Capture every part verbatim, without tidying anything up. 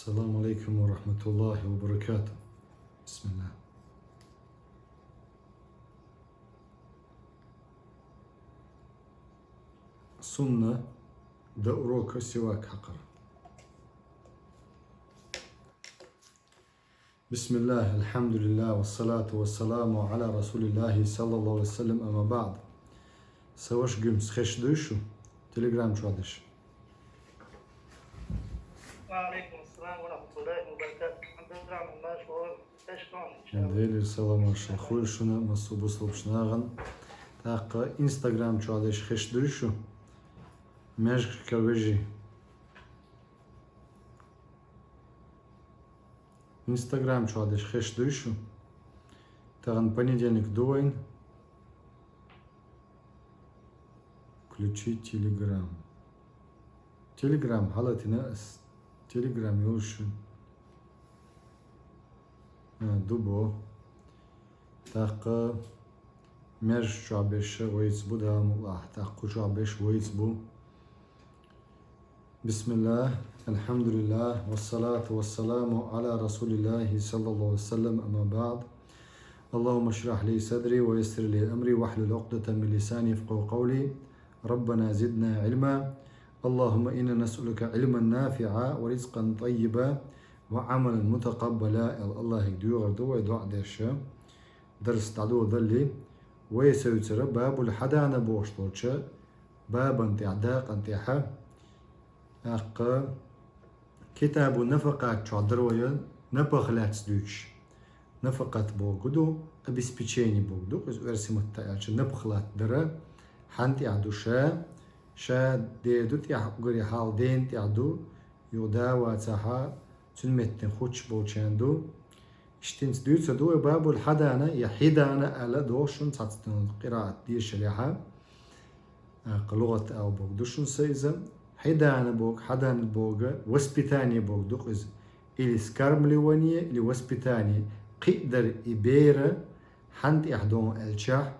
السلام عليكم ورحمة الله وبركاته. بسم الله. Сунна до урока сивак хьакхар. بسم الله، الحمد لله، والصلاة والسلام على رسول الله صلى الله عليه وسلم، أما بعد. Са ваша гуьмса хезаш дуй шу? Телеграм чу деш. وعليكم السلام ورحمة الله وبركاته. Абдурахман, марша вогӀийла, хезаш ду, иншаллахӀ. Делера салам, марша хуьлда шуна, массо бусалба нахана. ТӀаккха Инстаграм чу деш хезаш дуй шу? Маьждигашка вежарий. Инстаграм чу деш хезаш дуй шу? Тахан понедельник ду вайна. Включи Телеграм. Телеграм хьалатина ас. Телеграм йолаш ю. А, ду бо. ТӀаккха маьждиг чу беш вайца бу, Дала мукъ лахь, тӀаккха кху чу беш вайца бу. بسم الله، الحمد لله، والصلاة والسلام على رسول الله صلى الله عليه وسلم، أما بعد. اللهم اشرح لي صدري ويسر لي أمري واحلل عقدة من لساني يفقهوا قولي. ربنا زدنا علما. اللهم إنا نسألك علما نافعا ورزقا طيبا وعملا متقبلا. Аллахӏага доьхар ду вай дуӀа деш. Дарс дӀадоладале, вай севцара Бабуль-Хьадана бохуш долча бабан тӀехь, дакъан тӀехьа, тӀаккха Китабу нафакъат чохь дара вай напах лаьцна дуьйцуш. Нафакъат бохург ду обеспечение бохург ду, иза оьрсийн маттахь аьлча напах латта дара, хьан тӀехь ду ша, ша ден ду тӀехь, уггаре хьалха ден тӀехь ду, юха да вацахь, цуьнан меттана хуьттуш болчарна ду. Иштта хӀинца дуьйцур ду вай Бабуль-Хьадана, я Хьидана аьлла дохуш шуна цхьацца къираат дешарехьа. ТӀаккха лугӀат ала бохург ду шуна сан иза. Хьидана бохург, хьадана бохург, воспитание бохург ду-кх иза. Или скармливание, или воспитание. Кхиъдар и бер, хьан тӀехь ду аьлчахь,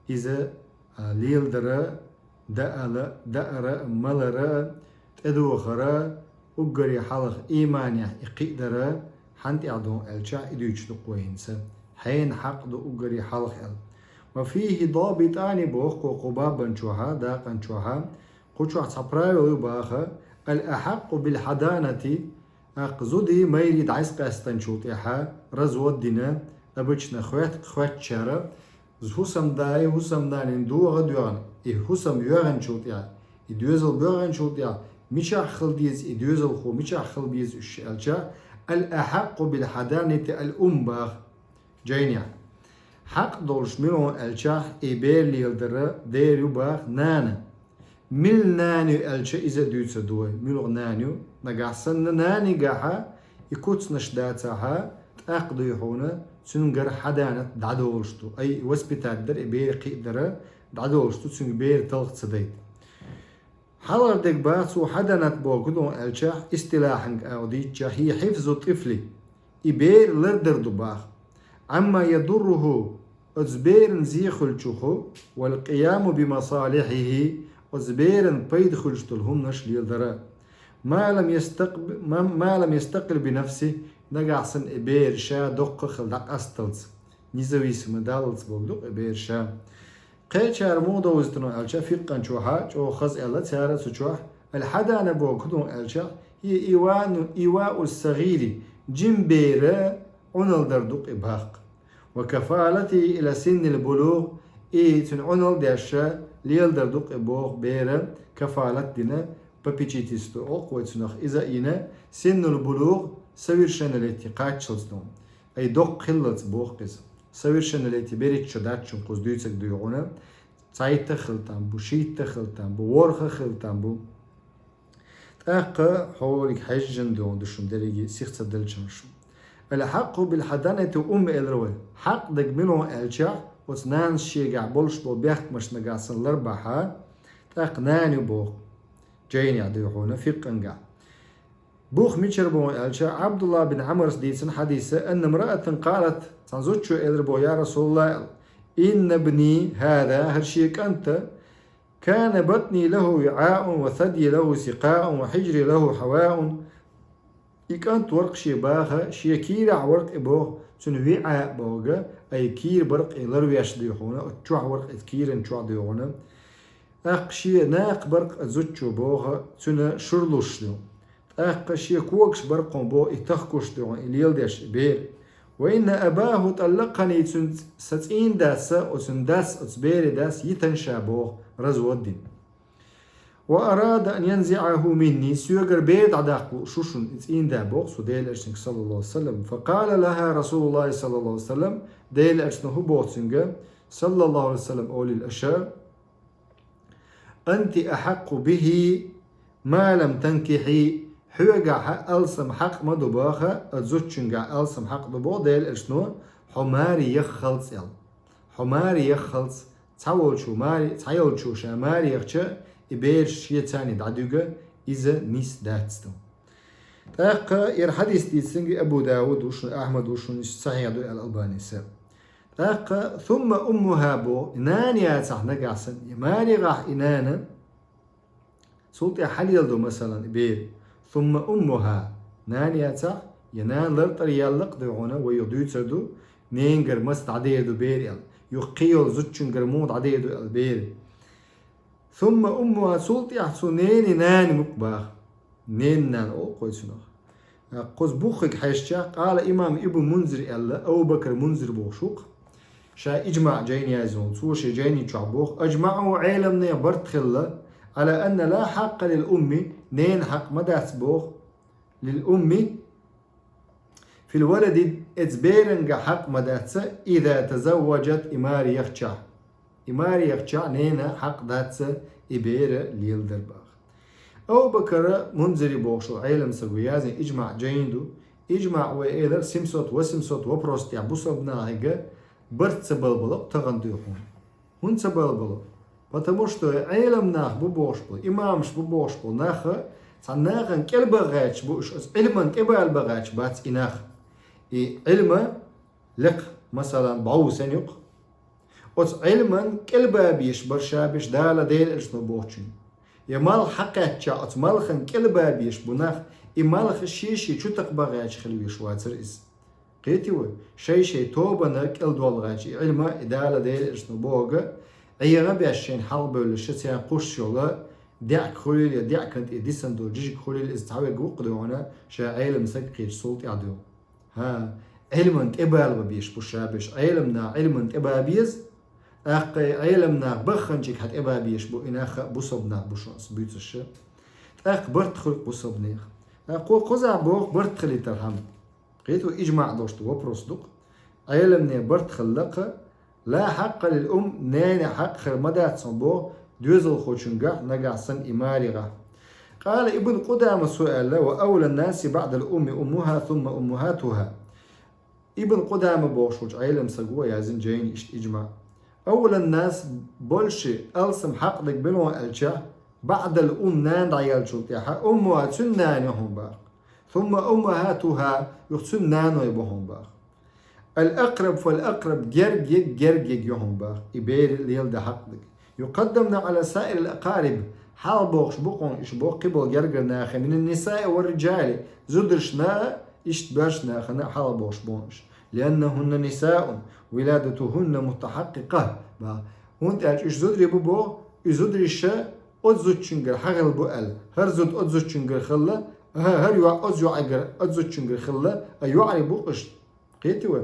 иза, а, леладара, даала, даара, малара, тӀедохара, уггаре хьалха ийманехь и кхиъдара, хьан тӀехь ду аьлчахь, и дуьйцуш ду-кх вай хӀинца. Хьенан хьакъ ду уггаре хьалха аьлла. وفيه ضابطان боху кху бабан чохьа, дакъан чохьа. Кху чохь цхьа правило ю баха: الأحق بالحضانة, тӀаккха зуда майрра дӀасакъаьстинчул тӀаьхьа, развод дина, обычно хоьт-, хоьттучара, хӀусамда, хӀусамнанна догӀа а доьгӀна, и хӀусам йоьгӀначул тӀаьхьа, и доьзал боьгӀначул тӀаьхьа, мичахь хила деза и доьзалхо, мичахь хила беза уьш аьлча, الأحق بالحضانة الأم баха. Жайнехь. Хьакъ долуш мила ву аьлчахь, и бер леладара дера ю баха нана. Мила нана ю аьлча, иза а дуьйцур ду вай, муьлха нана ю. Нагахь санна нанигахьа и куцнаш дацахьа, тӀаккха дуй хьуна, цуьнгара хьаданат дӀадолуш ду. Ай, и воспитать дар, и бер кхиъдара дӀадолуш ду, цуьнга бер талха ца дайта. Хьалхара дерг баха цо хьаданат бохург ду аьлчахь, истилахьанга ала дийцча, هي حفظ الطفل, и бер лардар ду баха. عما يضره, оцу беран зе хуьлучух, والقيام بمصالحه, оцу беран пайда хуьлуш долу хӀуманаш леладара. ما لم يستق-, ما لم يستقل بنفسه, нагахь санна и бер ша доккха а хилла дӀакъасталц, независимо даллалц бохург ду-кх и бер ша. Кхечара муха довзийтина аьлча, фикъхӀан чохьа, чӀогӀа хаза аьлла цара цу чохь, аль-хьадана бохург хӀун ду аьлча, хӀия ивану, иваус сагӀири, жима бера Ӏуналла дар ду-кх и боху. Ва кафалати ила синнил булугъ, и цуьнан Ӏуналла деш леладар ду-кх и боху бера, кафалат дина, попечительство олу-кх вай цунах, иза а йина, синнул булугъ, совершеннолетие кхаччалц ду. Ай доккха хиллалц боху иза. Совершеннолетие берхӀитта шо дац шуна кхуза дуьйцург дуй хьуна. Цхьайтта а хила там бу, шийтта а хила там бу, ворхӀ а хила там бу. ТӀаккха хьолиг хьаьжжина ду шуна дерриге сиха ца делча шуна. Аль-хьакъу биль-хьаданати ум элира вай. Хьакъ дерг мила ву аьлча, оцу нанас шегахь болуш болу бехкамаш нагахь санна лар бахьа, тӀаккха нана ю боху. Жайнехь дуй хьуна, фикъхӀангахь. Бух мичара бу аьлча, Ӏабдулла бин Ӏамрас дийцина хьадиса, анна мраатан къалат, цхьана зудчо элира боху, я Расулаллах, инна бни хӀаза, хӀара шен кӀанта, кана батни лахӀу виӀаун ва садйи лахӀу сикъаун ва хьижри лахӀу хьаваун. И кӀант вар-кх шен баха, шен кийрахь вар-кх и боху, цуьнан виӀа а бохург, ай кийра бар-кх и ларвеш дуй хьуна, оцу чохь вар-кх и кийран чохь дуй хьуна. ТӀаккха шен накха бар-кх а зудчо боху, цуьнан шура луш ду. ТӀаккха шен когаш бар-кх хьуна боху, и тахкуш ду хьуна, и леладеш и бер. Ва инна абаху тӀаллакъани, цуьнан сан цӀийнан дас, оцуьнан дас, оцу беран дас йитина ша боху, развод дина. Ва арада ан янзиӀаху минни, соьгара бер дӀадаккха лууш ву шуна и цӀийнан да боху цо Делан Элчанга, саллаллаху Ӏалайхи ва саллам. Факъала лаха Расулуллахи, саллаллаху Ӏалайхи ва саллам, Делан Элчано хӀун боху цуьнга, саллаллаху Ӏалайхи ва саллам, олийла аша: «Анти ахьакъу бихи, ма лам танкихьи», хьоьгахь алсам хьакъ ма ду баха, а зудчуьнгахь алсам хьакъ ду боху Делан Элчано, хьо маре яххалц аьлла. Хьо маре яххалц, цхьаволчо маре, цхьайолчо ша маре яхча, и бераш шеца дӀадуьгу, иза нийса дац ду. ТӀаккха яра хьадис дийцинарг Абу Дауд ву шуна, Ахьмад ву шуна, иштта сахьихь ду аьлла Албанис. ТӀаккха сумма уммуха боху, и нана яцахь нагахь санна, и марегахь и нана, цул тӀаьхьа хьалелла ду, масалан, и бер. Сумма уммуха, нана яцахь, я нана лартӀара яьлла-кх дуй хьуна, вай юха дуьйцур ду, ненгара маца дӀадер ду бер аьлла, юха кхин йолу зудчуьнгара муха дӀадер ду аьлла бер. Сумма уммуха, цул тӀаьхьа цу ненан нана мукъа баха. Ненан нана олу-кх вай цунах. Кхуза буххиг хьаьжча, къала имам Ибн Мунзир аьлла, Абу Бакр Мунзир бохуш ву-кх. Ша иджмаъ жайна яздина, цо шен жайни чохь боху, аджмаъу, Ӏеламнехан барт хилла, Ӏала анна ла хьакъа лил умми, ненан хьакъ ма дац боху, лил умми, фил валади, эцу беранга хьакъ ма дац, иза тазавваджат, и маре яхчахь. И маре яхчахь ненан хьакъ дац и бер леладар баха. Абу Бакр Мунзири бохуш волу Ӏелам саго яздина иджмаъ жайна ду. Иджмаъ вай элира семьсот-восемьсот вопросна тӀехь бусалба нахе барт ца балбало тахана дуй хьуна. ХӀунда ца балбало? Потому что Ӏелам нах бу бохуш болу, имамаш бу бохуш болу нах цхьана нахана кӀелбан гӀерташ бу уьш, оцу Ӏилман тӀебалабан гӀерташ бац и нах. И Ӏилма лекха, масалан, бӀов санна ю-кх. Оцу Ӏилман кӀелбан безаш бара ша берш Дала Делан Элчано бохучун. Я малх хьакхаьчча, оцу малхан кӀелбан безаш бу нах, и малх шен-шен чу такхабан гӀерташ хила везаш вацара иза. Кхетий вай, шай-шай тобанна кӀелдолла гӀерташ и Ӏилма, и Дала Делан Элчано бохург, Ӏеха беш шайна хьалхабевллаш, церан кхуссуш йолу, деӀка хуьлийла я деӀкан тӀе дисина долу жижиг хуьлийла, иза цхьаверг ву-кх дуй хьуна, ша Ӏелам саг кхеташ цул тӀаьхьа дуй. ХӀа, Ӏилман тӀебалабан безаш бу ша берш, Ӏелам нах Ӏилман тӀебан беза, тӀаккха и Ӏелам нах бахханчиг хьан тӀебан безаш бу, и нах а бусалба нах бу шуна аса буьйцуш. ТӀаккха барт хуьлу-кх бусалба нехан. ТӀаккха кхо кхузахь боху барт хилийтархьама. Кхетий вай, иджмаъ долуш ду, вопрос ду-кх. Ӏеламнехан барт хилла-кх, ла хьакъа лил ум, ненан хьакъ хир ма дац хьуна боху, доьзалхочуьнгахь нагахь санна и марегахь. Къала Ибн Къудама, цо аьлла, ва авлан наси баъдал умми уммуха, сумма уммухатуха. Ибн Къудама бохуш волчу Ӏелам саго яздина жайна иштта иджмаъ. Авлан нас, больше алсам хьакъ дерг мила ву аьлча, баъдал ум, нана дӀаеллачул тӀаьхьа, уммуха, цуьнан нана ю хьуна боху. Сумма уммухатуха, юха цуьнан наной бу хьуна боху. Ал-акъраб фал-акъраб, гергаерг гергаерг ю хьуна боху, и бер леладан хьакъ дерг. Юкъаддамна Ӏала саирил акъариб, хьалха бохуш бу хьуна уьш боху кхиболу гергара нахе, минан нисаи ва риджали, зударшна а, иштта боьрша нахана а хьалха бохуш бу хьуна уьш. Лианнахунна нисаун, виладатухунна мустахьакъкъа, боху. ХӀунда аьлча уьш зударий бу боху, и зударша оцу зудчуьнгара хьан хилла бу аьлла. ХӀара зуда оцу зудчуьнгара хилла, хӀа-, хӀара йоӀ оцу йоӀигара, оцу зудчуьнгара хилла, а йоӀарий бу-кх уьш. Кхетий вай?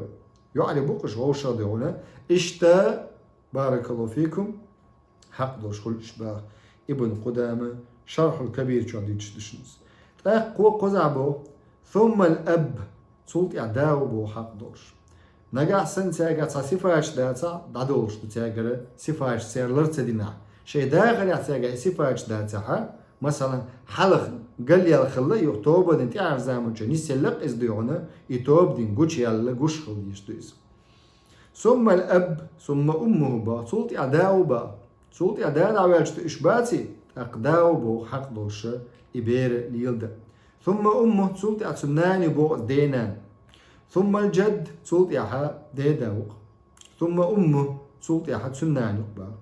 ЙоӀарий бу-кх уьш вовшах дуй хьуна. Иштта, баракаллаху фикум, хьакъ долуш хуьлу уьш боху Ибн Къудама Шархьул Кабир чохь дуьйцуш ду шуна иза. ТӀаккха кхо кхузахь боху, суммал аб, цул тӀаьхьа да ву боху хьакъ долуш. Нагахь санна цаьргахь цхьа сифаташ дацахь, дӀадолуш ду цаьргара сифаташ, церан лар ца динахь. Шайн дахарехь цаьргахь и сифаташ дацахь, масалан, хьалха галъяьлла хилла, юха тоба дина тӀаьхьарчу заманчохь нисъелла-кх иза дуй хьуна, и тоба дина гучуяьлла, гуш хила дезаш ду иза. Суммал аб, сумма уммуху боху, цул тӀаьхьа да ву боху. Цул тӀаьхьа да дӀаваьлча уьш баций, тӀаккха да ву боху хьакъ долуш и бер леладан. Сумма умму, цул тӀаьхьа цуьнан нана ю боху ден-нана. Суммал джад, цул тӀаьхьа деда ву-кх. Сумма умму, цул тӀаьхьа цуьнан нана ю-кх боху.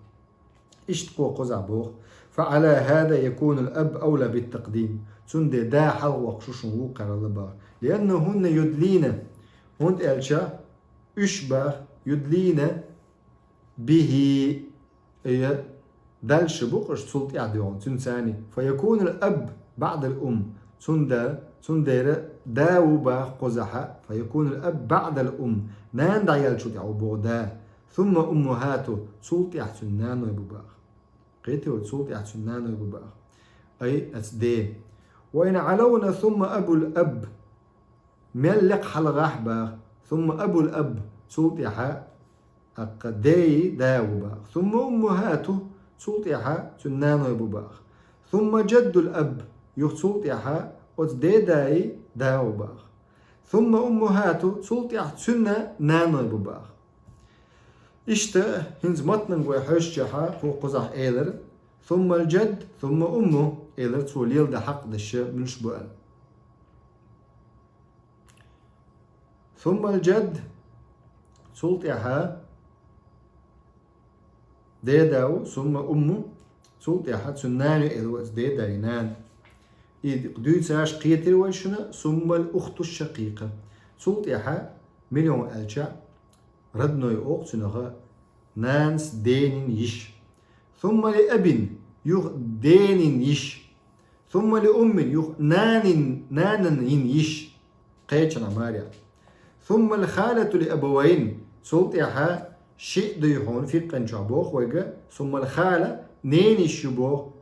Иштта кхо кхузахь боху. Фа Ӏала хӀаза якунул аб авла биттакъдим. Цундела да хьалхавоккхуш шун вукхаралла бах. لأنهن يدلين, хӀунда аьлча уьш бах, يدلين به, э, дальше бу-кх уьш цул тӀаьхьа дуьйхьун, цуьнца цхьана. فيكون الأب بعد الأم, цунда, цундела да ву бах кхузахьа, فيكون الأب بعد الأم, нана дӀаеллачул тӀаьхьа ву бох да. ثم أمهاته, цул тӀаьхьа цуьнан наной бу бах. Кхетий вай, цул тӀаьхьа цуьнан наной бу бах. Ай, аца де. وإن علون ثم أبو الأب, мел лекха хьалхагӀахь бах, ثم أبو الأب, цул тӀаьхьа аккха ден да ву бах. ثم أمهاته, цул тӀаьхьа цуьнан наной бу бах. ثم جد الأب, юха цул тӀаьхьа оцу ден ден да ву бах. ثم أمهاته, цул тӀаьхьа цуьнан наной бу бах. Иштта, хӀинца матнанга вай хьоьжучехьа, кху кхузахь элира: ثم الجد ثم أمه, элира цо леладан хьакъ деш муьлш бу аьлла. ثم الجد, цул тӀаьхьа ден да ву, ثم أمه, цул тӀаьхьа цуьнан нана ю, элира вай, ден ден нана. И дуьйцуш кхетира вай шуна, ثم الأخت الشقيقة. Цул тӀаьхьа мила ю аьлча, родной олу цунах, нанас денан йиша. ثم لأب, юха денан йиша. ثم لأم, юха нанан, нанан йина йиша. Кхечанхьа маре. ثم الخالة لأبوين, цул тӀаьхьа шиъ дуй хьуна фикъхӀан чохь боху вайга, ثم الخالة, ненан йиша ю боху,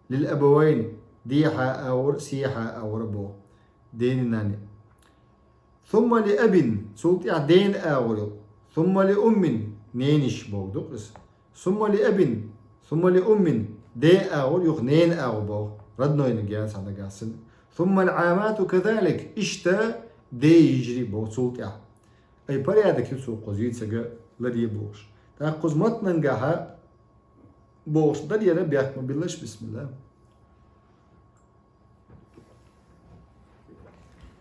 للأبوين, дехьа агӀор, сехьа агӀор боху. Денан нана. ثم لأب, цул тӀаьхьа денан агӀор ю. ثم لأم, ненан йиша боху ду-кх иза. ثم لأب ثم لأم, ден агӀор, юха ненан агӀор боху, роднойниг яц хьан дагахь санна. ثم العمات كذلك, иштта ден йижарий боху цул тӀаьхьа. Ай, порядок ю цо кхуза йийцарг ларъе бохуш. ТӀаккха кхуза матнангахьа бохуш дара яра, бехк ма биллалаш, бисмилла.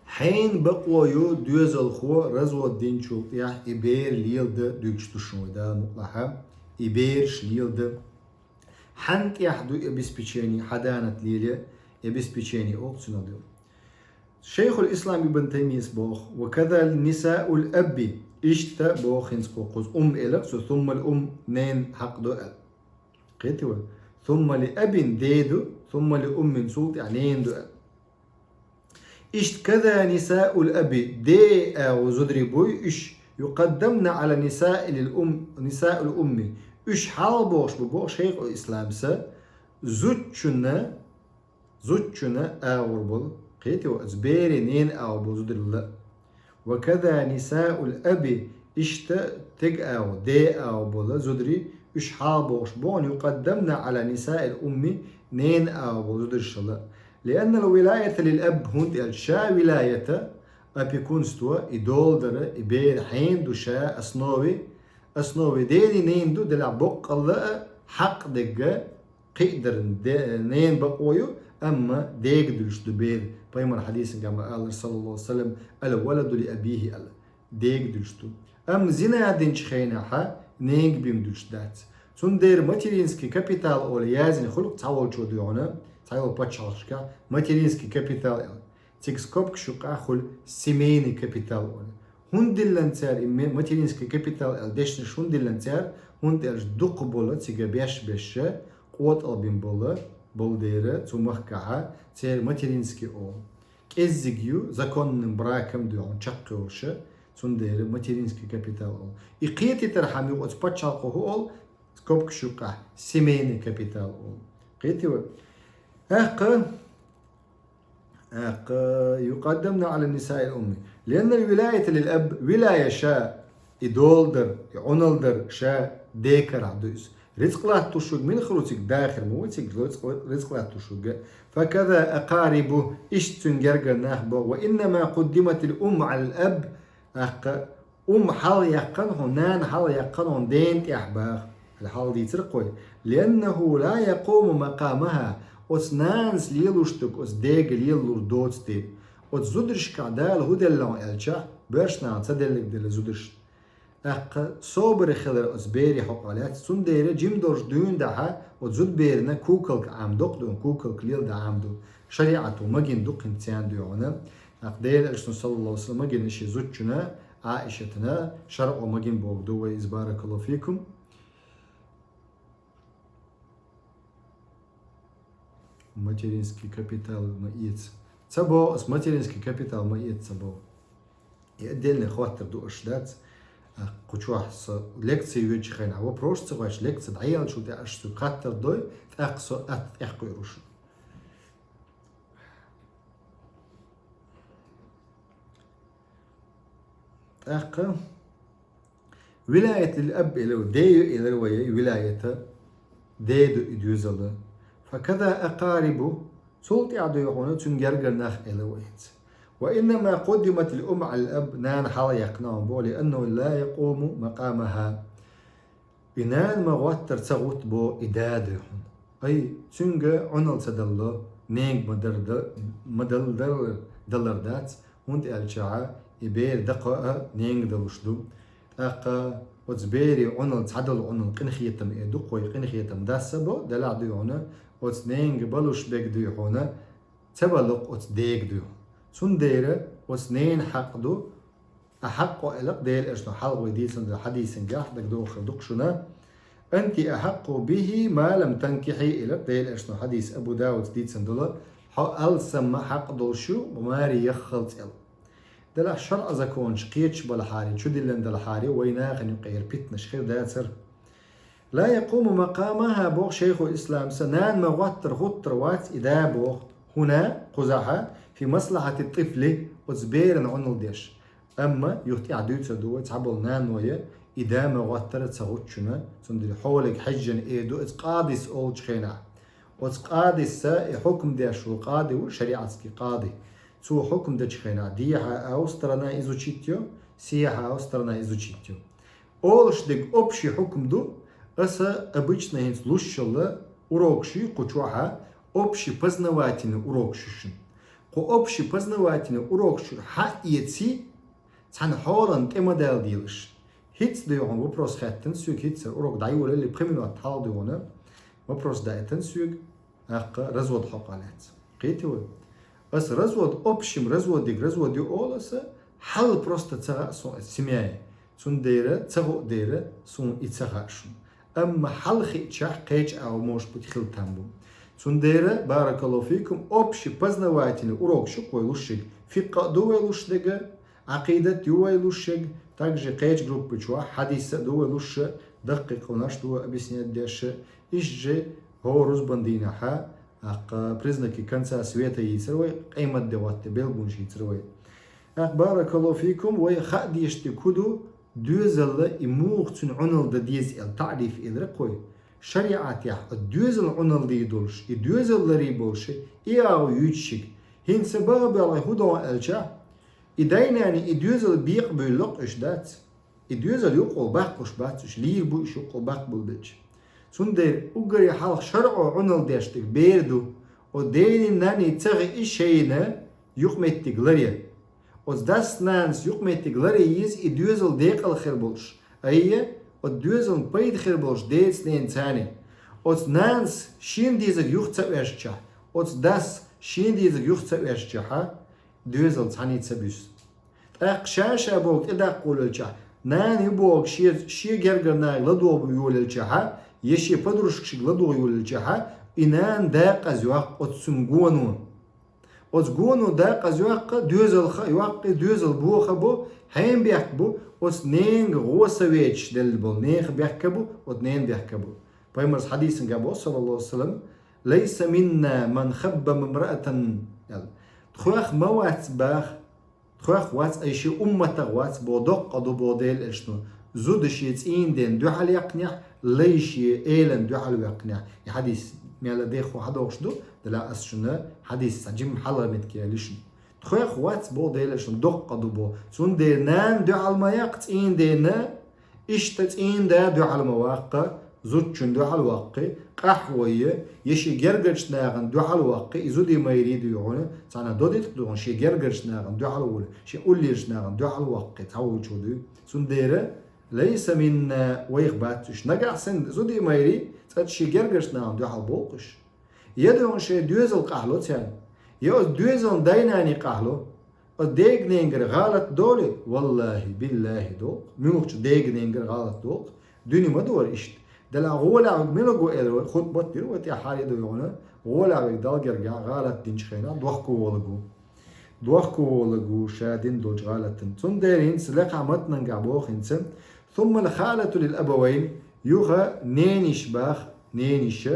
Хьенан бакъо ю доьзалхо развод динчул тӀаьхьа и бер леладан дуьйцуш ду шуна вай, Дала мукъ лахь, и бераш леладан? Хьан тӀехь ду и обеспечение, хьан данат лелае и обеспечение олу цунах ду. Шайхул-Ислам Ибн Таймийас боху: وكذا نساء الأب, иштта боху хӀинца кху кхуза, ум элира цо, ثم الأم, ненан хьакъ ду аьлла. Кхетий вай? ثم لأب, ден ду, ثم لأم, цул тӀаьхьа ненан ду аьлла. Иштта كذا نساء الأب, ден агӀор зударий буй уьш, يقدمن على نساء الأم, نساء الأم, уьш хьалха бохуш бу боху Шайхул-Исламас, зудчунна, зудчунна агӀор болу, кхетий вай, оцу берийн ненан агӀор болу зударий. وكذا نساء الأب, иштта стеган агӀор, ден агӀор болу зударий, уьш хьалха бохуш бу хьуна, يقدمن على نساء الأم, ненан агӀор болу зударшал. لأن الولاية للأب, хӀунда аьлча ша вилаят, опекунство, и доладар, и бер хьенан ду ша, основе, основе денан, ненан ду, делахь боккъалла а хьакъ дерг, кхиъдар де-, ненан бакъо ю, амма дега дуьллуш ду бер. Пайхамар хьадисангахь ма-аллара, саллаллаху алейхи ва саллям: الولد لأبيه, аьлла. Дега дуьллуш ду. Амма зина динчу хенахьа нега бен дуьллуш дац. Цундела материнский капитал олу яздина хуьлу цхьаволчо дуьйхьуна, цхьайолу пачхьалкхашкахь материнский капитал аьлла. Цига скобкаш юкъахь хуьлу семейный капитал олу. ХӀунда диллина цара и ме-, материнский капитал аьлла дешнаш, хӀунда диллина цара, хӀунда аьлча дукхахболу цига беш-бешша, къотӀалбина болу, болу дера цу махкахьа церан материнский олу. КӀеззиг ю законным браком дуьйхьун чекхйолуша, цундела материнский капитал олу. И кхетийтархьама юкъа оцу пачхьалкхо хӀу олу, скобкаш юкъахь, семейный капитал олу. Кхетий вай? ТӀаккха, тӀаккха, يقدمن على نساء الأم. لأن الولاية للأب, вилая ша, и доладар, и Ӏуналдар ша ден карахь ду иза. Рицкъ латтош верг мила хир ву цига, да хир ма ву цига рицкъ, рицкъ латтош верг. فكذا أقاربه, иштта цуьнан гергара нах бу. وإنما قدمت الأم على الأب, тӀаккха ум хьалха яьккхина хьуна, нана хьалха яьккхина хьуна дена тӀехь баха. Хьалха дийцира кхой. لأنه لا يقوم مقامها, оцу нанас лелош дерг оцу дега лелалур доцу дела. Оцу зударшкахь Дала хӀу делла хьуна аьлча, боьрша нахана ца делларг делла зударшна. ТӀаккха собаре хилар оцу берийн хьокъехь лаьцна, цундела жима долуш дуьйна дахьа, оцу зудаберана кукалка Ӏамадо-кх дуьйна, кукалка леладан Ӏамаду. ШариӀато магийна ду-кх хӀинца царна дуьйна. ТӀаккха Делан Элчано, саллаллаху Ӏалайхи ва саллам, магийна шен зудчунна, Ӏаишатана, шарӀо магийна бохург ду вай иза, баракаллаху фикум. Материнский капитал ма эца. Ца боху ас, материнский капитал ма эца ца боху. И отдельный хоттар ду аш, дац. А, кху чохь со лекци йоьдучу хенахь, вопрос ца хоьттуш, лекци дӀаяьллачул тӀаьхьа аш соьга хаттар дой, тӀаккха со атта тӀекхуьур ву шуна. ТӀаккха вилаят лил аб элира, ден ю элира вай, вилаята, ден ду и доьзал. Факаза акъарибу, цул тӀаьхьа дуй хьуна цуьнан гергара нах элира вай хӀинца. Ва иннама къуддиматил умму Ӏалал аб, нана хьалха яьккхина хьуна боху, лианнаху ла якъуму макъамаха. И нана ма гӀоттара ца гӀутту боху и да дуй хьуна. Ай, цуьнга Ӏуналла ца далло, ненга ма дар-, ма дал-, дар-, далар дац, хӀунда аьлча и бер дакхо а ненга далуш ду. ТӀаккха оцу берийн Ӏуналла, цхьадолу Ӏуналла къинхетам э ду-кх вай, къинхетам дас а бо, делахь дуй хьуна, оцу ненга балуш берг дуй хьуна, ца балу-кх оцу дега дуй хьуна. Цундела оцу ненан хьакъ ду, а хьакъо элира-кх Делан Элчано хьалха вай дийцина долу хьадисангахь, дагадогӀуш хир ду-кх шуна. Анти ахьакъу бихи ма лам танкихьи, элира-кх Делан Элчано хьадис, Абу Дауда дийцина долу, хьо алсамма хьакъ долуш ю маре яххалц аьлла. Делахь шарӀан законаш кхеташ балахьара, чудиллина далахьара, вай нахана юкъара питанаш хир дацара. Ла якъуму макъамаха, боху шайхул ислам, сан нана ма гӀоттара хӀуттур вац и да боху, хӀуна, кхузахьа, фи маслахьати тӀифли, оцу берана Ӏуналла деш. Амма юха тӀаьхьа дуьйцур ду вай, цхьаболу наной и да ма гӀоттара ца гӀуттучунна, цундела хьоле хьаьжжина эр ду оцу къадис олучу хенахь. Оцу къадиса и хьукам деш волу къади ву, шариатский къади. Цо хьукам дечу хенахь, дехьа а сторона изучить йо, сехьа а сторона изучить йо. Олуш дерг общий хьукам ду, аса обычно хӀинца луш йолу урокаш ю кху чохьа, общий познавательный урокаш ю шуна. Кху общий познавательный урокаш чуьра хьаэций, цхьана хьолана тӀе ма дала делаш. ХӀинца дуй хьуна вопрос хаьттина соьга, хӀинца урок дӀайолале, пхи минот хьалха дуй хьуна вопрос даийтина соьга. ТӀаккха развод хьокъехь лаьцна. Кхетий вай? Ас развод, общем разводиг развод ю олу аса, хьал просто ца хаьа суна аса семьяе. Цундела ца гӀо а дера, суна и ца хаьа шуна. Амма хьал хиъчахь кхечу агӀор, может быть, хила там бу. Цундела, баракаллаху фикум, общий познавательный урок шу-кх вай луш ерг. ФикъхӀ а ду вай луш дерг, Ӏакъидат ю вай луш ерг, также кхечу группа чохь хьадис а ду вай луш, даккхий къамелаш ду вай объяснять деш. Иштта же хӀора рузбан дийнахьа, тӀаккха признаки конца света йийцира вай, къематде хӀотта белгалонаш йийцира вай. ТӀаккха, баракаллаху фикум, вай хаа дезаш дерг хӀун ду, доьзалла и муха цуьнан Ӏуналла дан деза аьлла таӀриф элира-кх вай. ШариӀатехь а доьзалан Ӏуналлий долуш, и доьзал ларий болуш, и агӀо юьйцуш ерг. ХӀинца бага-белгӀий хӀун до аьлча, и дай-наний и доьзал бекъабуьйлу-кх уьш, дац. И доьзал юкъахула баккхалуш бац уьш, лийр бу уьш юкъахула баккхалуш. Цундела уггаре хьалха шарӀо Ӏуналла деш дерг бер ду, оцу дений-наний ца хиъна шайна юкъаметтиг ларъян. Оцу дас-нанас юкъаметтиг ларъян еза и доьзал декъала хир болуш, айхьа оцу доьзална пайда хир болуш деца-ненаца. Оцу нанас шена дезарг юха ца оьшучохь, оцу дас шена дезарг юха ца оьшучохь, доьзал цхьаьний ца буьсу. ТӀаккха ша-ша бохург тӀедаккха волавелчахь, нана ю бохург шен, шен гергара нахе ладогӀа йолаелчахьа, я шен подружкашка ладогӀа йолаелчахьа, и нана декъаза йоккху оцу цуьнан гоно. Оцу гоно декъаза йоккху, доьзалха а йоккху, и доьзал боха а бо, хьенан бехк бу, оцу ненан гӀо ца везаш делла болу нехан бехк а бу, оцу ненан бехк а бу. Пайхамарс хьадисангахь боху, саллаллаху Ӏалайхи ва саллам, «Лайса минна ман хаббама мраатан», аьлла. Тхох ма вац боху, тхох вац, ай шен умматах вац боху, доккха ду боху Делан Элчано. Зуда шен цӀийнан ден дуьхьал яьккхинехь, лай шен элан дуьхьал ваьккхинехь. И хьадис мел а дехха хьадогӀуш ду, делахь ас шуна хьадис цхьа жимма хьалха меттиг яьлла ю шуна. Тхох вац боху Делан Элчано, доккха ду боху. Цундела нана дуьхьал ма яккха цӀийнан дена, иштта цӀийнан да дуьхьал ма ваккха, зудчун дуьхьал ваккхий, къахьой, я шен гергарчу нахана дуьхьал ваккхий, и зудий-майрий дуй хьуна, цхьана додитта ду хьуна, шен гергарчу нахана дуьхьал волу, шен уллерчу нахана дуьхьал ваккхий, цхьа волчо дуй. Цундела ليس منا, вайх бац уж. Нагахь санна зуда а майра, цкъа ший гергарча нахана дуьхьал болх беш. Я догӀу шоай доьзал къахьлу царна, я оцу доьзалан дай-наний къахьлу. Оцу дега-ненгара гӀалат долий? Валлахьи, биллахьи, долу-кх. Муьлххачу дега-ненгара гӀалат долу-кх. Дуьне ма дора иштта. Делахь гӀолехь верг мила ву аьлла, вай хутбат дира вай тӀехь хьалха а догӀуш, гӀолехь верг Далла гергахь гӀалат динчу хенахь дохко волург ву. Дохко волург ву ша дина долчу гӀалатана. Цундела хӀинца лекхахь матнангахь боху хӀинца: ثم الخالة للأبوين, юха нениш баха, нениш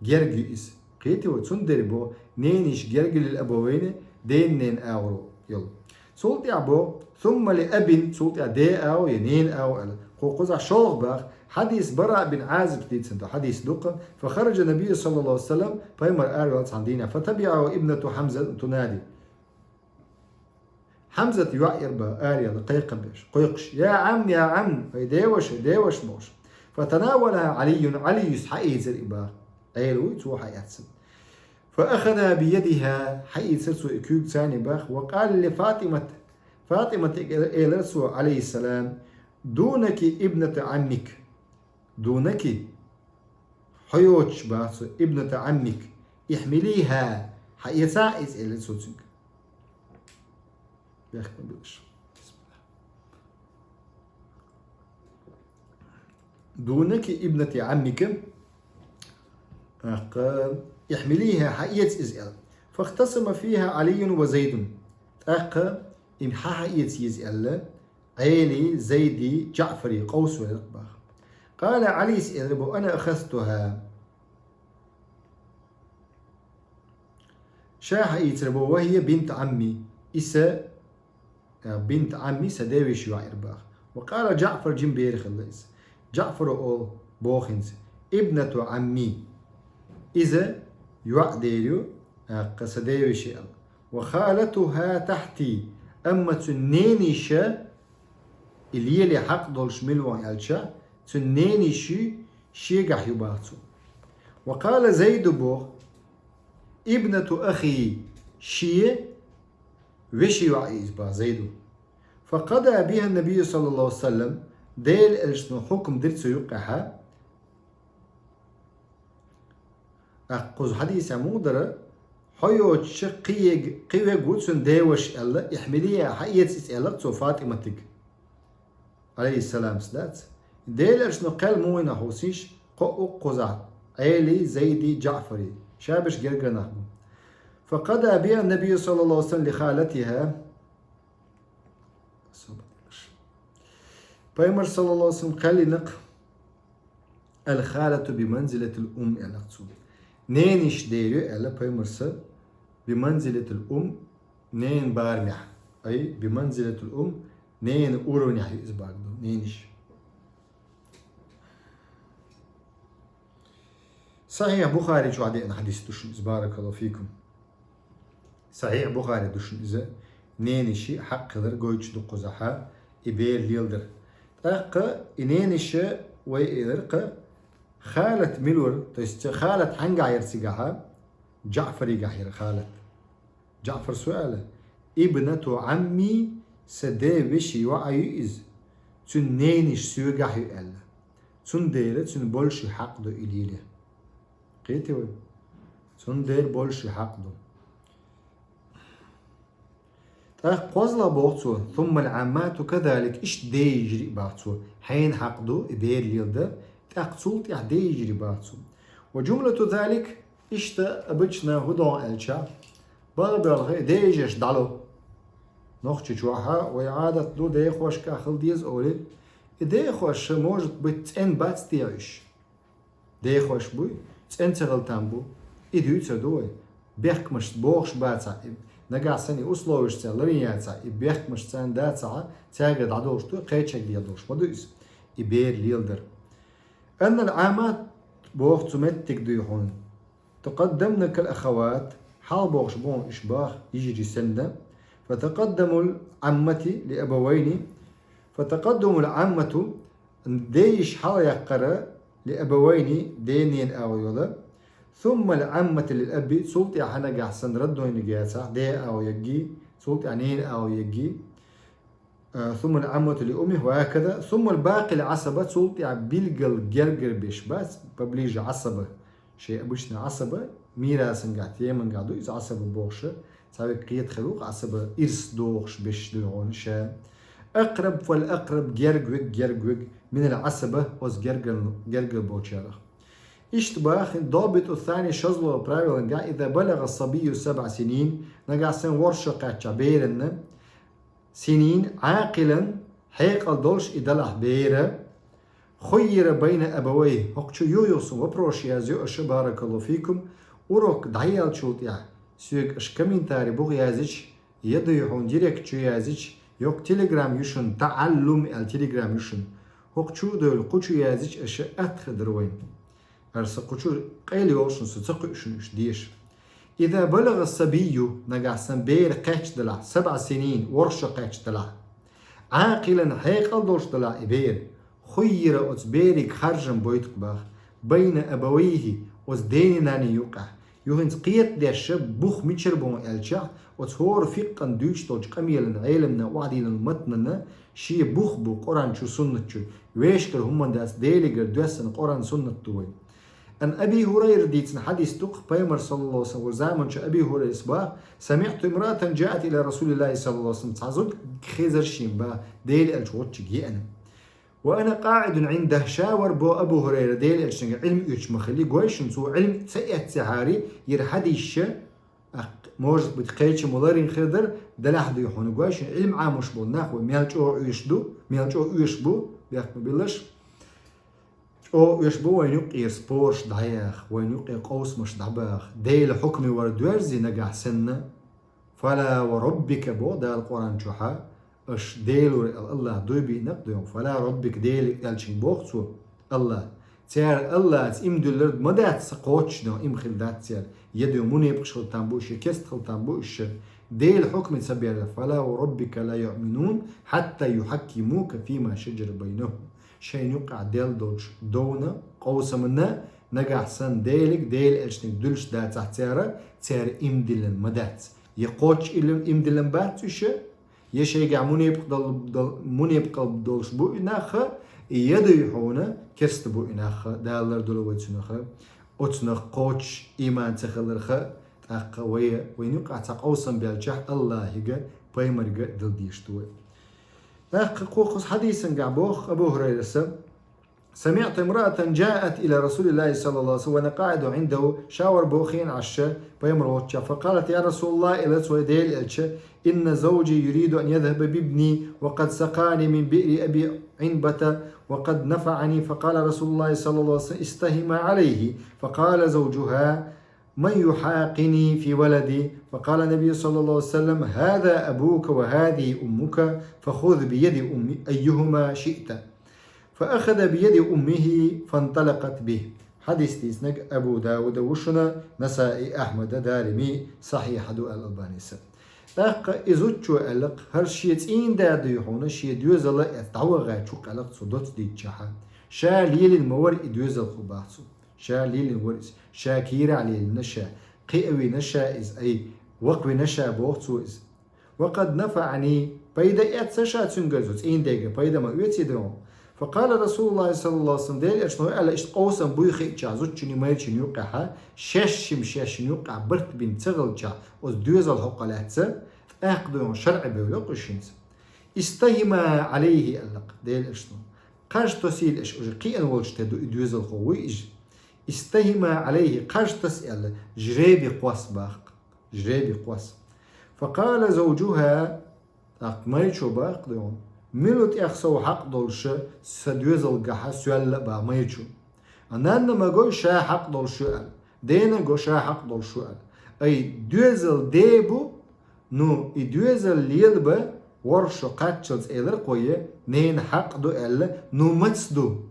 герга ю иза. Кхетий вай, цундела боху, нениш герга ю للأبوين, ден-ненан агӀор йолу. Цул тӀаьхьа боху: ثم لأب, цул тӀаьхьа ден агӀо я ненан агӀо аьлла. Кху кхузахь шолгӀа баха, хьадис Бараъ бин Ӏазиб дийцина ду, хьадис ду-кх: فخرج النبي صلى الله عليه وسلم, пайхамар араваьлла цхьана дийнахь, فتبعه ابنة حمزة تنادي. Хьамзат йоӀ яра баха, араяьлла, кхайкхам беш, кхойкхуш: يا عم، يا عم, хӀай деваша, хӀай деваша, бохуш. فتناولها علي, Ӏалис хьаийцира и баха. Ӏела вуй, цо хьаэцна. فأخذ بيدها, хьаийцира цо и куьйгаца и баха, وقال لفاطمة, ФатӀиматига элира цо, Ӏалайхиссалам: دونك ابنة عمك. دونك, хьо йоцуш баха цо, ابنة عمك, احمليها, хьаэцахьа иза, элира цо цуьнга. Бехк ма билла. دونك ابنة عمك, тӀаккха, احمليها, хьаэца иза, аьлла. فاختصم فيها علي وزيد. ТӀаккха, и хьан хьаэца еза аьлла, Ӏелий, Зайдий, ДжаӀфарий къовсавелира баха. قال, Ӏалис элира боху: أنا أخذتها. Ша хьаийцира боху: وهي بنت عمي. И сан, а, بنت عمي, сан девешин йоӀ яра баха. وقال جعفر, жима бер хилла иза. ДжаӀфара олу боху хӀинца: ابنة عمي. Иза йоӀ дер ю, а, кху сан девешин аьлла. وخالتها تحتي. Амма цуьнан нениш, и лело хьакъ долуш мила ву аьлча, цуьнан нениш шегахь ю баха цо. وقال زيد, боху: ابنة أخي, шен вешин йоӀ ю иза баха Зайда. فقضى بها النبي صلى الله عليه وسلم, Делан элчано хьукам дира цу юккъехь. ТӀаккха кхуза хьадисехь муха дара, хьо йоцуш кхин верг, кхин верг ву цуьнан деваша аьлла, احمليها, хьаэца иза, аьлла цо ФатӀиматига. Ӏалайхиссалам дац. Делан элчано кхел муха йина хьуна, иштта кхо а кхузахь, Ӏелий, Зайдий, ДжаӀфарий. Ша берш гергара нах бу. فقضى بها النبي صلى الله عليه وسلم لخالتها. Пайхамара, саллаллаху Ӏалайхи ва саллам, кхел йина-кх: الخالة بمنزلة الأم, аьлла цо. Нениш дер ю, аьлла пайхамара, بمنزلة الأم, ненан барамехь. أي بمنزلة الأم, ненан уровнехь ю иза боху, нениш. Сахьихь Бухари чохь деана хьадис ду шуна иза, баракаллаху фикум. Сахьихь Бухари ду шуна иза, нениши хьакъ хилар гойтуш ду кхузахь и бер леладар. ТӀаккха и нениш вай элира-кх, халат мила вара, то есть халат хьаьнгахь яра цигахь, ДжаӀфаригахь яра халат. ДжаӀфара аьлла: ابنة عمي, сан ден вешин йоӀ ю иза, цуьнан нениш соьгахь ю аьлла. Цундела цуьнан больше хьакъ ду и лело. Кхетий вай? Цундела больше хьакъ ду. ТӀаккха кхозлагӀа боху цо: ثم العمات كذلك, иштта ден йижарий боху цо, хьенан хьакъ ду и бер леладар, тӀаккха цул тӀаьхьа ден йижарий боху цо. وجملة ذلك, иштта обычно хӀун ду аьлча, бала боьлху и ден йижарш дӀало. Нохчийчохь вай Ӏадат ду, дехошкахь хила деза олий, и дехош, может быть, цӀена бац те уьш? Дехош буй, цӀена ца хила там бу. И дуьйцур ду вай. Бехкамаш бохуш бацахь, и нагахь санна и условияш царна ларйина яцахь, и бехкамаш царна дацахь, цаьргара дӀадолуш ду, кхечаьрга дӀадолуш ма ду иза, и бер леладар. أن العمات, боху, цу меттиг дуй хьуна. تقدمن كالأخوات, хьалха бохуш бу хьуна уьш боху, йижарий санна. فتقدم العمة لأبوين, فتقدم العمة, ден йиш хьалха яккхар, لأبوين, ден-ненан агӀо йолу. ثم العمة للأب, цул тӀаьхьа нагахь санна роднойниг яцахь, ден агӀо ергий, цул тӀаьхьа ненан агӀо ергий. Э, ثم العمة لأمه وهكذا. ثم الباقي العصبة, цул тӀехьа билггал гергара берш бац, поближе асаба. Шоай обычно асаба, мирасангахь, темангахь ду иза асаба бохуш, цхьа верг кхета хир ву-кх асаба, ирс дохуш берш ду хьуна ша. أقرب فالأقرب, герга верг, герга верг, من العصبة, оцу гергал-, гергара болчарах. Иштта боху хӀинца, الضابط الثاني, шозлагӀа правилангахь, إذا بلغ الصبي سبع سنين, нагахь санна ворхӀ шо кхаьчча беранна, سنين, عاقلا, хьекъал долуш и делахь бер, خير بين أبويه, хӀокху чу юха-юха вопрос язйо аша, بارك الله فيكم, урок дӀаяьллачул тӀаьхьа соьга аша комментарий буха яздича, я дуй хьуна директ чу яздича, я-кх Telegram ю шуна, تعلم аьлла Telegram ю шуна. ХӀокху чу а девлла, кху чу яздича аша атта хир дара вайна. Аса кху чу къайла йолуш ю, со ца кхуьу шуна уьш деша. إذا بلغ الصبي, нагахь санна бер кхаьчна делахь, سبع سنين, ворхӀ шо кхаьчна делахь, عاقلا, хьекъал долуш делахь и бер, خير, оцу берига харжам бойту-кх боху, بين أبويه, оцу ден-нанна юкъахь. Юха хӀинца кхетадеш бух мичара бу аьлча, оцу хӀора фикъхьан дуьйцуш долчу къамелан, Ӏеламна охьадиллина матнана шен бух бу Къуръан чу, суннат чу, вешкара хӀумма дац, Делигара доьссина Къуръан, суннат ду вайн. عن أبي هريرة, дийцина хьадис ду-кх, Пайхамар, саллаллаху Ӏалайхи ва саллам, заманчу Аби ХӀурайрас боху: سمعت امرأة جاءت إلى رسول الله, саллаллаху Ӏалайхи ва саллам, цхьа зуда хезара шена боху, Делан Элча волчу еана. وأنا قاعد عنده, ша вара боху Абу ХӀурайра Делан Элчанга Ӏилма оьцуш ма-хиллара, гой шуна, цо Ӏилма ца эццехьара, хӀара хьадисаш а, может быть, кхечу ма ларйина хир дара, делахь дуй хьуна, гой шуна, Ӏилма Ӏамош болу нах вай мел чӀогӀа оьшуш ду, мел чӀогӀа оьшуш бу, бехк ма биллалаш. ЧӀогӀа оьшуш бу вайна юккъера спорш дӀаяха, вайна юккъе къовсамаш дӀабаха, Делан хьукме вара доьрзи нагахь санна. فلا وربك, боху Дала Къуръан чохь, аша Дела вара аьлла АллахӀ дуй биъна-кх дуй хьуна. فلا وربك, Делан Элчанга боху цо, АллахӀа. Цара АллахӀаца иман диллар ма дац, сан кхоччуш дуй хьуна, иман хилла дац цара. Я дуй хьуна мунепакъаш хила там бу уьш, я керста хила там бу уьш. Делан хьукме ца бер. فلا وربك لا يؤمنون حتى يحكموك فيما شجر بينهم. Шайна юккъехь делла долчу довна, къовсамна, нагахь санна Делига, Делан Элчанга дуьллуш дацахь цара, цара иман диллина ма дац. Я кхоччуш иман диллина бац уьш, я шайгахь мунепакъ дол-, дол-, мунепакъалла долуш бу и нах, я дуй хьуна керста бу и нах, Дала лардойла вай цунах, оцунах кхоччуш иман ца хиларх, тӀаккха вай, вайна юккъехь цхьа къовсам белчахь, АллахӀига, пайхамарга дилла дезаш ду вай. ТӀаккха кху-, кхуза хьадисангахь боху Абу ХӀурайраса: سمعت امرأة جاءت إلى رسول الله صلى الله عليه وسلم وأنا قاعد عنده, ша вара боху хенахь Ӏаш, Пайхамар волчу, فقالت: يا رسول الله, элира цо: Делан Элча, إن زوجي يريد أن يذهب بابني وقد سقاني من بئر أبي عنبة وقد نفعني. فقال رسول الله صلى الله عليه وسلم: استهما عليه. فقال زوجها: من يحاقني في ولدي؟ فقال النبي صلى الله عليه وسلم: هذا أبوك وهذه أمك، فخذ بيد أم أيهما شئت. فأخذ بيد أمه فانطلقت به. Хьадис дийцинарг Абу Дауда ву шуна, Насаи, Ахьмада, Дарими, сахьихь ду аьлла Албанис. ТӀаккха и зудчо аьлла-кх, хӀара шен цӀийнда дуй хьуна, шен доьзал а эцна дӀавахча-кх аьлла-кх цо доцца дийцчахьа. Ша лелийна ма вара и доьзалхо, боху цо. Ша лелийна вара иза. Ша кийрахь лелийна ша. Кхиавина ша иза, ай, вакхавина ша, боху цо иза. وقد نفعني, пайда эцна ша цуьнгара, цу цӀийндега пайда ма оьций дуй хьуна. فقال رسول الله صلى الله عليه وسلم, Делан Элчано аьлла, иштта къовсам буй хиъча зудчунна, майрачунна юккъехь, шаьшшимма шаьшшинна юккъехь барт бина ца хилча, оцу доьзалхо кхоллаьцна, тӀаккха дуй хьуна шарӀе бевлла-кх уьш хӀинца. استهما عليه аьлла-кх Делан Элчано. Кхаж тосийла аша, уже кхиъна волчу тӀе ду и доьзалхо, вуй иза. استهما عليه, кхаж таса аьлла, жребий кхосса, боху-кх, жребий кхосса. فقال زوجها, тӀаккха майрачо боху-кх дуй хьуна: мила ву тӀех сов хьакъ долуш сан доьзалгахь соьлла, боху майрачо. А нанна ма го ша хьакъ долуш ю аьлла, дена го ша хьакъ долуш ю аьлла. Ай, доьзал де бу, ну, и доьзал лелабан ворхӀ шо кхаччалц, элира-кх вай, ненан хьакъ ду аьлла, ну, маца ду?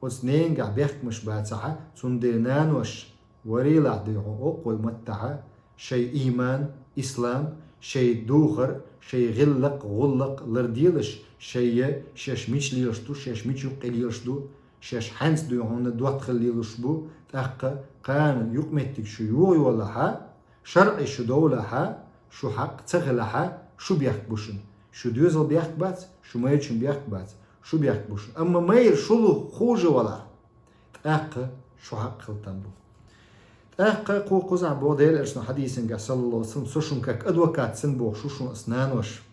Оцу ненгахь бехкамаш бацахь, цундела нанош, варийлахь дуй хьуна, оккху вай маттахь, шайн ийман, ислам, шайн духар, шайн гӀиллакх, гӀуллакх ларделаш, шайн, шаьш мича лелаш ду, шаьш мича юккъе лелаш ду, шаьш хьаьнца дуй хьуна доттагӀалла лелаш бу, тӀаккха кхана юкъаметтиг шу йохайолахь, шарӀе шу довлахь, шу хьакъ ца хилахь, шу бехк бу шуна. Шу доьзал бехк бац, шу майрачун бехк бац, шу бехк бу шун. Амма майра шу лу хужа валахь, тӀаккха шу хьакъ хила там бу. ТӀаккха кху кхузахь боху Делан Элчано хьадисангахь, саллаллаху алейхи ва саллям, со шун как адвокат санна боху шу шун ас нанош.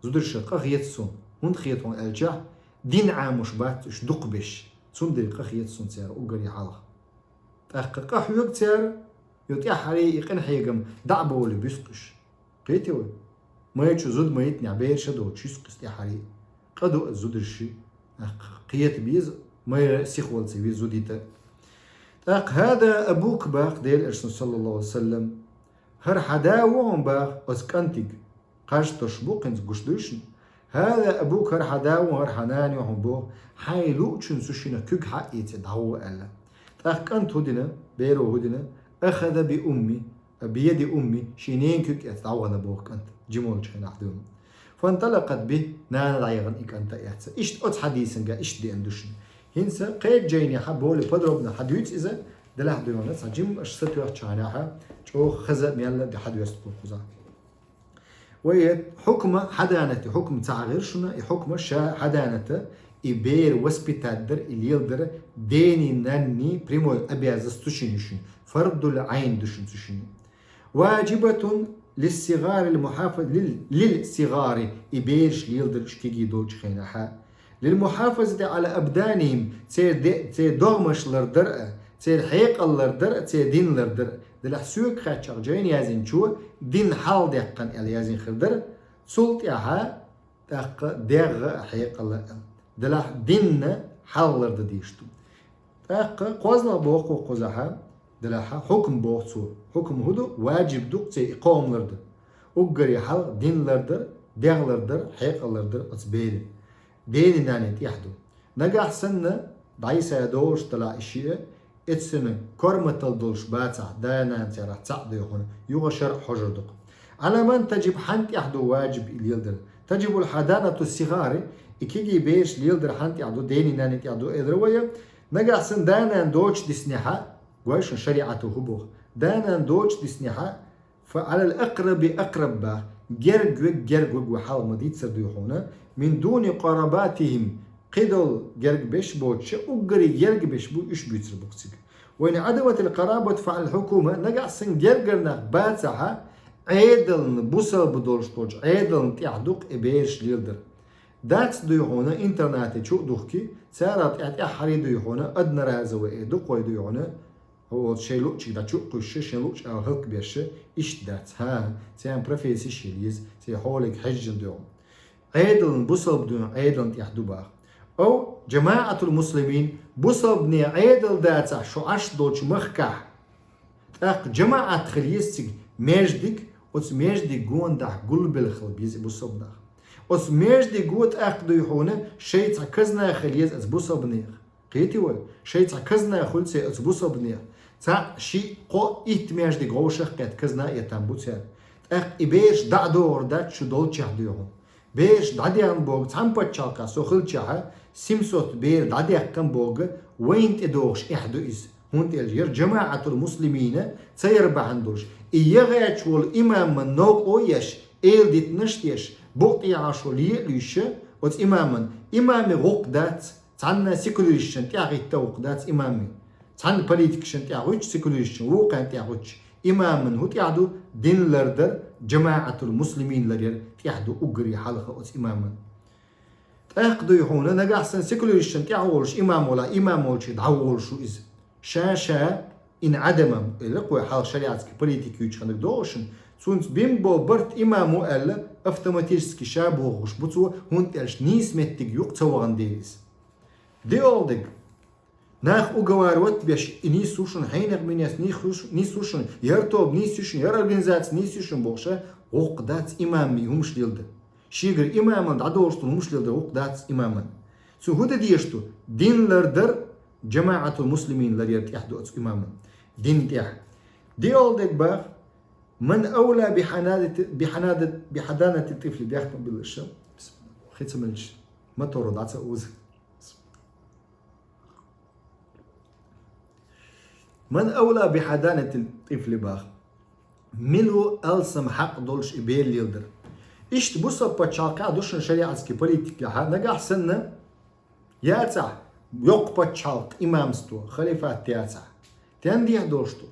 Зударша, къа хета суна. ХӀунда хета хьуна аьлчахь, дин Ӏамош бац уьш дукхаберш. Цундела къа хета суна цара уггаре хьалха. ТӀаккха къа хьоьгу цара, йо тӀаьххьара и къинхьегам дӀа а бовлий буьсу уьш. Кхетий вай? Майрачу зуда майтанехь бераш а доцуш, уьсу кхуьссу тӀаьххьара. Къа ду аса зударши. ТӀаккха кхета беза, майра сиха вала ца веза зуда йита. ТӀаккха хӀада абука боху Делан Элчано, саллаллаху алейхи ва саллям. ХӀара хьан да ву хьуна боху оцу кӀантиг. Кхаж тосуш бу, кхинца гуш дуй шуна. ХӀада абука, хӀара хьан да ву, хӀара хьан нана ю хьуна боху, хьайн луучун цу шинах куьг хьаэца дӀагӀо аьлла. ТӀаккха кӀанта хӀун дина, беро хӀун дина, ахаза би умми, а, би яди умми, шен ненан куьг эцна дӀавахана боху кӀант, жима волчу хенахь дуьйна. Фанталакъат би, нана дӀаяхана и кӀант а эцна. Иштта оцу хьадисангахь иштта деана ду шуна. ХӀинца кхечу жайнехь более подробно хьадуьйцу иза, делахь дуьйна цхьа жима аша сатоьхчахьанахьа, чӀогӀа хаза а мелла а де хьадоьсту кху кхузахь. Вай хьукма хьаданати, хьукма ца хьахийра шуна, и хьукма ша хьаданата, и бер воспитать дар, и леладар, дени, нанни прямой обязанность цу шинна ю шуна. Фардул Ӏайн ду шуна цу шинна. Ваджибатун лиссигари лил мухафа-, лил, лиссигари, и бераш леладар уьш кегий долчу хенахьа. Лил мухафазати Ӏала абданихим, церан де-, церан догӀмаш лардар а, церан хьекъал лардар а, церан дин лардар а. Делахь соьга хаьттачохь жайна яздинчо дин хьалха дехкан аьлла яздина хир дара, цул тӀаьхьа тӀаккха дегӀ а хьекъал а. Делахь динна хьалха лардан дийш ду. ТӀаккха кхозлагӀа боху кхузахьа, делахьа, хьукм боху цо. Хьукм хӀун ду? Ваджиб ду-кх церан и кхо хӀума лардан. Уггаре хьалха дин лардар, дегӀ лардар, хьекъал лардар оцу беран. Дени-нанни тӀехь ду. Нагахь санна, дӀасадолуш далахь и шиъ, эццана корматалла долуш бацахь, да-нана царах цхьаъ дуй хьуна, юха шарӀ хьожур ду-кх. Ӏала ман таджиб, хьан тӀехь ду ваджиб и леладар? Таджибул хьаданату сигӀари, и кегий бераш леладар хьан тӀехь ду, дени-нанни тӀехь ду, элира вай. Нагахь санна да-нана доцуш диснехьа, гой шуна шариӀато хӀун боху, да-нана доцуш диснехьа, Фа Ӏалал акъраби акъраб боху, герга верг герга верг ву хьалха ма дийцар дуй хьуна, мин дуни къарабатихим, кхидолу герга берш боцуша, уггаре герга берш бу, уьш буьйцур бу-кх цига. Ва ин Ӏадаматил къарабат фа Ӏалал хьукума, нагахь санна гергара нах бацахьа, Ӏедална, бусалба долуш долчу Ӏедална тӀехь ду-кх и бераш леладар. Дац дуй хьуна интернате чу а духки, царах тӀаьхьа-тӀаьххьара дуй хьуна, одноразовый э ду-кх вай дуй хьуна, хӀо оцу шайн луъчуьнга дӀа чу а кхуьссуша, шайн луъчу агӀо хӀаллакбеш, иштта дац, хӀа, царна профессиш а еза, церан хьоле хьаьжжина дуй хьуна. Ӏедална, бусалба дуьнен Ӏедална тӀехь ду боху. Ав жамаӀатул муслимин, бусалбане Ӏедал дацахь шу Ӏаш долчу махкахь, тӀаккха жамаӀат хила еза цига, маьждиг, оцу маьждига гонаха гулбелла хила беза и бусалба нах. Оцу маьждиго тӀаккха дуй хьуна шайн цхьа казна хила еза оцу бусалбанех. Кхетий вай, шайн цхьа казна хуьлу церан оцу бусалбанех. Цхьаъ, шиъ, кхоъ, итт маьждиг вовшах а кхетта казна а там бу церан. ТӀаккха и бераш дӀа а догӀур дац шу долччехь дуй хьуна. Бераш дӀадехна боху цхьана пачхьалкхехь со хилчахьа, семьсот бер дӀадехкан боху, вайна тӀедогӀуш эхь ду иза. ХӀунда аьлча яра жамаӀатул муслимина ца яр бахьана долуш, и ягӀачу волу имаман новкъа а еш, эладитанаш а деш, букъ тӀехьа шо ле а луьйша, оцу имаман, имаме гӀуллакх дац, цхьанна секуларисташна тӀаьхьахӀитта гӀуллакх дац имаме. Цхьанна политикашна тӀаьхьа гӀуьттуш, секуларисташна, вукхарна тӀаьхьа гӀуьттуш. Имаман хӀун тӀехь ду? Дин лардар, жамаӀатул муслимин ларъяр тӀехь ду уггаре хьалха оцу имаман. ТӀаккха дуй хьуна, нагахь санна секуларисташна тӀаьхьа волуш имам вала, имам волчу дӀаволуш ву иза. Ша-ша ин Ӏадамам, элира-кх вай хьалха шариатский политика юьйцуш хиннарг догӀушна, цунца бина болу барт имам ву аьлла, автоматически ша бохуш бу цо, хӀунда аьлча нийса меттиг юкъа ца вахана дела иза. Диъалдиг. Нах уговаривать беш, и нийса ву шуна, хьенех минес нийса ву шуна, яра тоба нийса ю шуна, яра организация нийса ю шуна бохуша, гӀуллакх дац имамми хӀумаш леладар. Шегара имаман дӀадолуш долу хӀумаш леладар гӀуллакх дац имаман. Цу хӀун дан дезаш ду? Дин лардар, жамаӀатул муслимин ларъяр тӀехь ду оцу имаман. Дин тӀехь. Диъалдиг бах, ман авла биханадати-, биханадат-, бихаданати тифли, бехк ма биллаша. Хица мелча. Моторо дӀа ца уза. Ман авла бихаданатил тифли бах. Мила ву алсам хьакъ долуш и бер леладар? Иштта бусалба пачхьалкхехь ду шуна шариатский политика, нагахь санна яцахь йоккха пачхьалкх, имамство, халифат яцахь, тендехь долуш ду.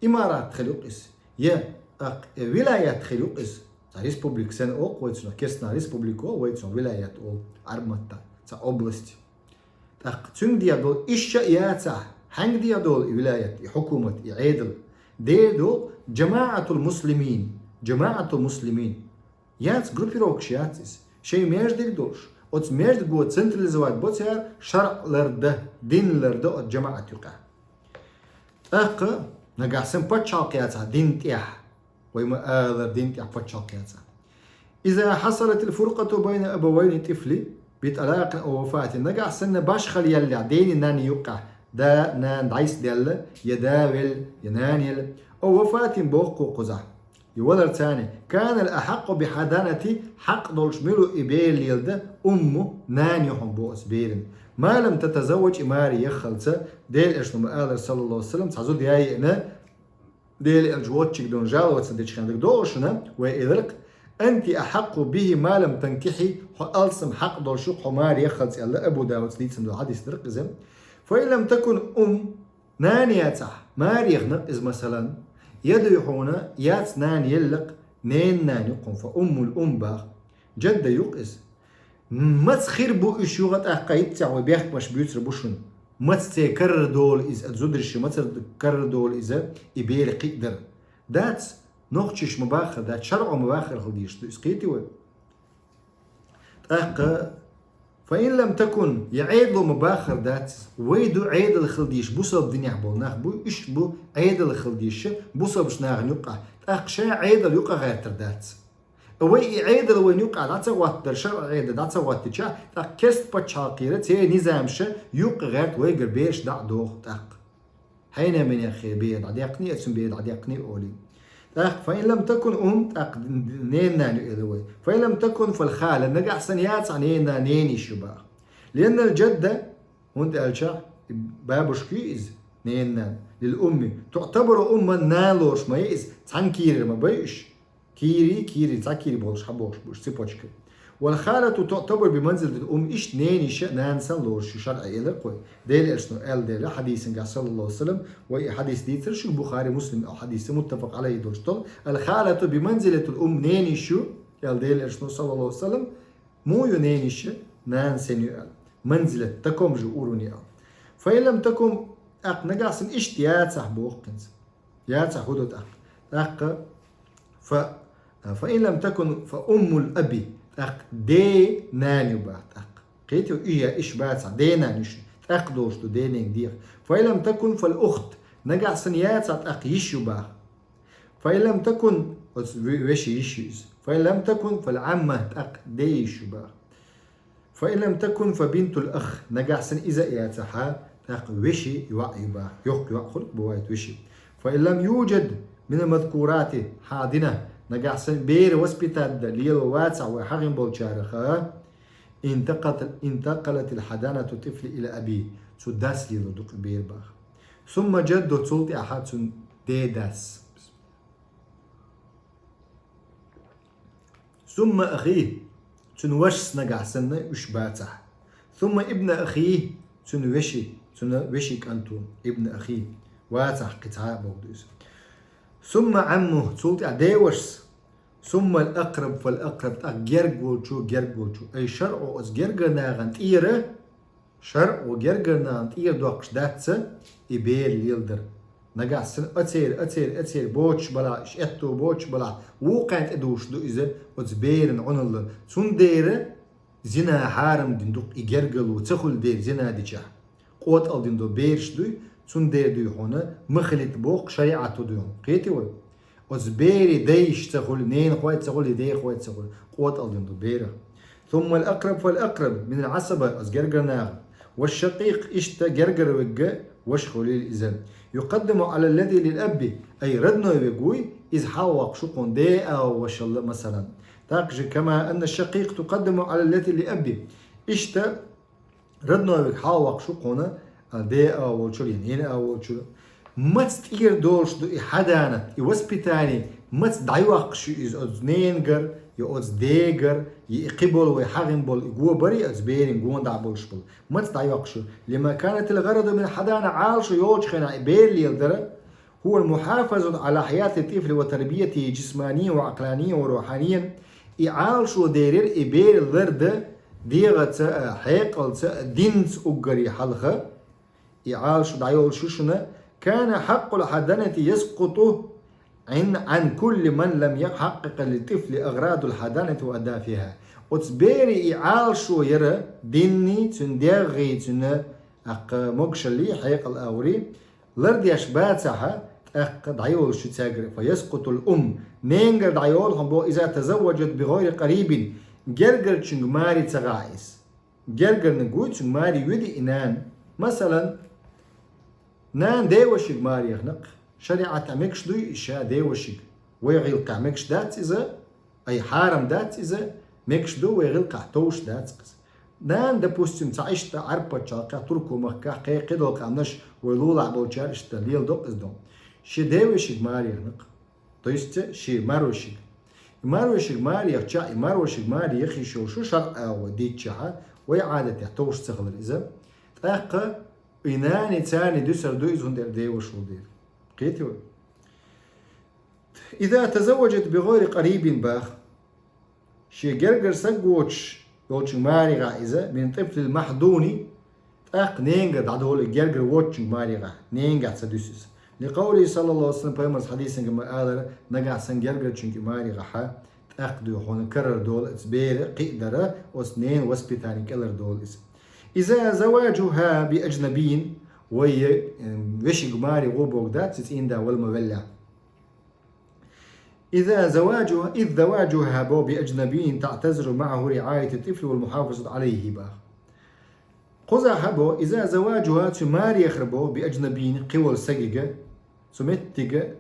Имарат хир ю-кх иза, я, тӀаккха, я вилаят хир ю-кх иза. Цхьа республика санна олу-кх вай цунах, кестнахь республика олу вай цунах, вилаят олу Ӏарбматтахь, цхьа область. ТӀаккха цуьнга дехьа долу иштта а яцахь, хьаьнга дехьа долу и вилаят, и хьукумат, и Ӏедал? Дера долу джамаӀатул муслимин, джамаӀатул муслимин. Яц, группировкаш яц иза. Шайн маьждиг долуш, оцу маьждиго централизовать бо цара, шарӀ лардан, дин лардан оцу джамаӀат юкъахь. ТӀаккха нагахь санна пачхьалкх яцахь дин тӀехь, вай ма-аллара, дин тӀехь пачхьалкх яцахь. Иза хьасалатил фуркъату байна абавайни тӀифли битӀалакъин ав вафатин. Нагахь санна башхалла яьллехь дений нанний юккъехь, да, нана дӀасадаьлла, я да велла, я нана елла, ав вафатин, боху кхузахь, и валар царна, канал ахьакъу бихьаданати, хьакъ долуш мила ву и бер леладан, умму, нана ю хьуна, боху оцу беран. Ма лам татазавваж, и маре яххалца, Делан Элчано ма-аллара, саллаллаху Ӏалайхи ва саллам, цхьа зуда яй еана, Делан Элча воцчиг дуна жаловаться дечу хенахь, дагадогӀу шуна, вай элира-кх: «Анти ахьакъу бихьи ма лам танкихьи», хьо алсам хьакъ долуш ю-кх хьо маре яххалца аьлла, Абу Дауда дийцина долу хьадис дара-кх иза. Фа ин лам такун ум, нана яцахь, маре яхна-кх иза, масалан, я дуй хьуна, яц, нана елла-кх, ненан нана ю-кх хьуна, фа уммул ум боху. Джадда ю-кх иза. Маца хир бу уьш юха тӀаккха, иццехь вай бехкамаш буьйцур бу шуна. Маца церан карара долу иза, оцу зударшна маца карара долу иза, и бер кхиадар? Дац, нохчаша ма-баххара дац, шарӀо ма-баххара хила дезаш ду иза, кхетий вай? ТӀаккха, фа ин лам такун, я Ӏедало ма-баххара дац иза. Вай ду Ӏедал хила дезаш, бусалба динехь болу нах бу, уьш бу Ӏедал хила дезаш бусалбачу нахана юккъехь. ТӀаккха ша Ӏедал юкъагӀертар дац. Вай и Ӏедал вайна юккъехь дӀа ца гӀоттадара, шарӀан Ӏедал дӀа ца гӀоттича, тӀаккха кеста пачхьалкхера церан низамаша юккъе гӀерта вайгара бераш дӀа а доху тӀаккха. Хьенан-минехь бер дӀадаьккхина, эцун бер дӀадаьккхина олий. ТӀаккха, фа ин лам такун ум, тӀаккха ненан нана ю элира вай. Фа ин лам такун фал хала, нагахь санна яцахь ненан нана, ненан йиша ю боху. Лианнал джадда, хӀунда аьлча бабушка ю иза, ненан нана, лил умми, туӀтабару умман, нана лоруш ма ю иза, цхьана кийрара ма бу уьш. Кийрий, кийрий, цхьа кийра болуш хьан бохуш бу уьш, цепочка. Вал халату туӀтабару би манзилатил ум, иштта ненан йиша нана санна лоруш ю шарӀе, элира-кх вай. Делан Элчано аьлла дела хьадисангахь, саллаллаху Ӏалайхи ва саллам, вай и хьадис дийцира шуна, Бухари, Муслим, хьадис муттафакъ Ӏалайхи долуш долу. Ал халату би манзилатил ум, ненан йиша ю, аьлла Делан Элчано, саллаллаху Ӏалайхи ва саллам, муха ю ненан йиша, нана санна ю аьлла. Манзилат, таком же уровне аьлла. Фа ин лам такун, тӀаккха нагахь санна иштта яцахь, боху-кх хӀинца. Яцахь хӀун ду тӀаккха? ТӀаккха, фа, фа ин лам такун фа уммул аби, тӀаккха ден нана ю боху тӀаккха. Кхетий вай, и я йиша бацахь, ден нана ю шуна. ТӀаккха долуш ду ден нана, деха. Фа ин лам такун фал ухт, нагахь санна яцахь, тӀаккха йиша ю боху. Фа ин лам такун, оцу ве-, вешин йиша ю иза. Фа ин лам такун фал Ӏамма, тӀаккха ден йиша ю боху. Фа ин лам такун фа бинтул ах, нагахь санна иза а яцахь, тӀаккха вешин йоӀ ю боху. Йоккха йоӀ хуьлу-кх, бывает, вешин. Фа ин лам юджад минал мазкурати хьадина, нагахь санна бер воспитать дан лело вацахь вай хьахийна болчарах, интакъат-, интакъалатил хьаданату тӀифли ила аби, цу дас лело ду-кх и бер боху. Сумма джадду, цул тӀаьхьа цуьнан ден дас. Сумма ахи, цуьнан вашас нагахь санна уьш бацахь. Сумма ибна ахи, цуьнан вешин, цуьнан вешин кӀант ву, ибна ахи, вацахь кхин цхьа а бохург ду иза. Сумма Ӏамму, цул тӀаьхьа ден вашас. Сумма ал-акъраб фал-акъраб, тӀаккха герга волчо, герга волчо. Ай шарӀо оцу гергара нахана тӀера, шарӀо гергара нахана тӀера доккхуш дац и бер леладар. Нагахь санна ацера, ацера, ацера боцуш балахь, уьш аьтто боцуш балахь, вукхарна тӀедугӀуш ду иза оцу беран Ӏуналла. Цундела зина хьарам дина ду-кх и гергарло ца хуьлу дела, зина дичахь. КъотӀалдина долу бераш дуй, цундела дуй хьуна, ма хилийта боху шариӀато дуй хьуна. Кхетий вай? Оцу берийн дайша ца хуьлу, ненахой ца хуьлу, дехой ца хуьлу, къотӀалдина долу берах. Сумма ал-акъраб фал-акъраб минал Ӏасаба, оцу гергара наха. Ва шакъикъ, иштта гергара верг ваша хуьлийла иза. Юкъаддаму Ӏалал лази лил аби, ай родной верг вуй, иза хьалавоккхуш ву кхунна ден а вашалла, масалан. Также, кама анна шакъикъ тукъаддаму Ӏалал лази лил аби. Иштта родной верг хьалавоккхуш ву кхунна, а, ден а волчуьра, я ненан а волчуьра. Маца тӀера долуш ду и хьаданат, и воспитание, Маца дӀайоаккхаш ю иза оцу ненгара, я оцу дегара, я и кхиболу вай хьагӀин болу и го барий оцу берийн гонах болуш болу? Маца дӀайоаккхаш ю? لما كانت الغرض من الحضانة, Ӏалашо йолчу хенахь и бер леладар, هو المحافظة على حياة الطفل وتربيته جسمانيا وعقلانيا وروحانيا. И Ӏалашо дерира и бер лардан дегӀаца а, хьекъалца а, динца уггаре хьалха. И Ӏалашо дӀайолуш ю шуна: كان حق الحضانة يسقط عن، عن كل من لم يحقق للطفل أغراض الحضانة وأهدافها. Оцу берийн и Ӏалашо яра динний, цуьнан дегӀий, цуьнан, тӀаккха, могушаллий, хьекъал агӀорий лардеш бацахь, тӀаккха дӀайолуш ю цаьргара. فيسقط الأم, ненгара дӀайолу хьуна боху, إذا تزوجت بغير قريب, гергарчуьнга маре ца гӀахь иза. Гергарниг вуй, цуьнга маре вуьду и нана. Масалан, нана девашига маре яхна-кх. ШариӀатехь мегаш дуй иза ша девашига? Вай гӀиллакхехь мегаш дац иза, ай, хьарам дац иза, мегаш ду, вай гӀиллакхехь товш дац иза. Нана, допустим, цхьа иштта Ӏарбойн пачхьалкхехь, Турко-махкахь, кхе кхидолу къаьмнаш вай лулахь болчара иштта леладо-кх иза дон. Шен девашига маре яхна-кх. То есть шен марвашига. И марвашига маре яхча, и марвашига маре яха йиш йолуш ю шарӀехь вай дийцчахь, вай Ӏадатехь товш ца хилар иза. ТӀаккха и нанний, царний дуьсур ду иза, хӀунда аьлча деваша волу дела. Кхетий вай? إذا تزوجت بغير قريب боху. Шен гергара стаг воцуш йолчуьнга маре гӀахь иза, من الطفل المحضون, тӀаккха ненгара дӀадолу и гергара воцучуьнга маре гӀахь, ненгахь ца дуьсу иза. لقوله صلى الله عليه وسلم, пайхамарс хьадисехь ма-аллара, нагахь санна гергарчуьнга и маре гӀахь, тӀаккха дуй хьуна карара долу оцу бера кхиадар, оцу ненан воспитание кӀелара долу иза. إذا زواجها بأجنبي, вай, э, вешига маре гӀо боху дац, и цӀийнда вала ма веллехь. إذا زواجها، إذ زواجها бо بأجنبي تعتذر معه رعاية الطفل والمحافظة عليه боху. Кхузахь бо, إذا زواجها, цуьнан маре яхар бо, بأجنبي, кхин волу стагига, цу меттига,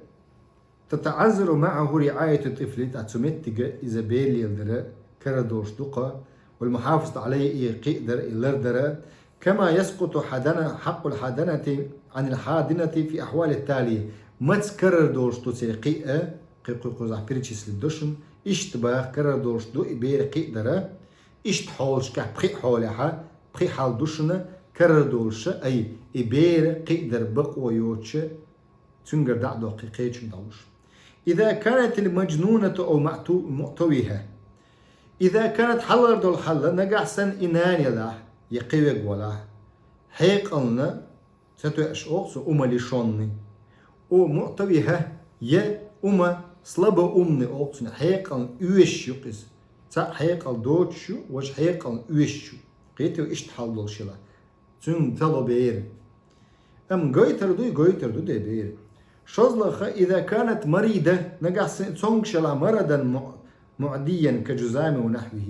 تتعذر معه رعاية الطفل, тӀаккха цу меттига иза бер леладар карара долуш ду-кх, والمحافظة عليه, и кхиадар, и лардар, كما يسقط حضانة، حق الحضانة عن الحاضنة في الأحوال التالية. Маца карара долуш ду церан кхиа, кхин кху-, кхузахь перечислить ду шуна, иштта боху, карара долуш ду и бер кхиадар, иштта хьолашкахь, пхи хьолехь, пхи хьал ду шуна карара долуш, ай, и бер кхиадар бакъо йоцуш, цуьнгара дӀа а доккхий, кхечуьнга дӀалуш. إذا كانت المجنونة أو معتو-، معتوهة. إذا كانت, хьалхара долу хьал, нагахь санна и нана елахь, я кхин верг велахь, хьекъална ца тоьуш, олу цо, ума лишённый. أو معتوهة, я ума, слабоумный, олу цунах, хьекъална оьшуш ю-кх иза. Цхьаъ хьекъал доцуш ю, важа хьекъална оьшуш ю. Кхетий вай, иштта хьал долуш елахь, цуьнга ца ло бер. Амма гойтур дуй, гойтур ду де бер. ШозлагӀа, إذا كانت مريضة, нагахь санна цомгуш елахь, مرضا مع-، معديا كجذام ونحوه.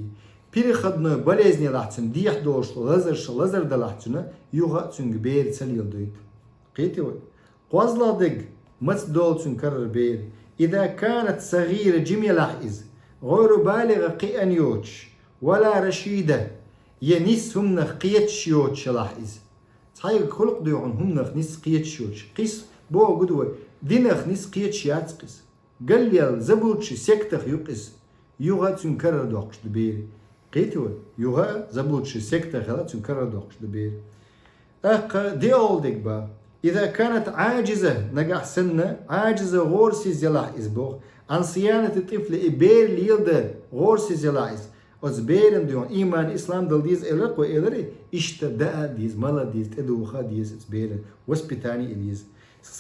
Переходной болезнь елахь цуьнан, дехьа долуш лазарш, лазар далахь цуьнан, юха а цуьнга бер ца леладойту. Кхетий вай? КхозлагӀа дерг, маца долу цуьнга карара бер. إذا كانت صغيرة, жима елахь иза, غير بالغة, кхиъна йоцуш, ولا رشيدة, я нийса хӀуманах кхеташ йоцуш елахь иза. Цхьайга хуьлу-кх дуй хьуна хӀуманах нийса кхеташ йоцуш. Кхин бохург ду вай, динах нийса кхеташ яц-кх иза. Галлел, заблудший сектах ю-кх иза. Юха а цуьнга карара доккхуш ду бер. Кхетий вай? Юха а заблудший сектах хила а цуьнга карара доккхуш ду бер. ТӀаккха диъолгӀа дерг боху. إذا كانت عاجزة, нагахь санна, Ӏажиза, гӀорасиз елахь иза боху, عن صيانة الطفل, и бер леладара гӀорасиз елахь иза. Оцу берана дуй хьуна ийман, ислам дала деза элира-кх вай, элира, иштта даа а деза, мала а деза, тӀедуха а деза оцу берана, воспитание а деза.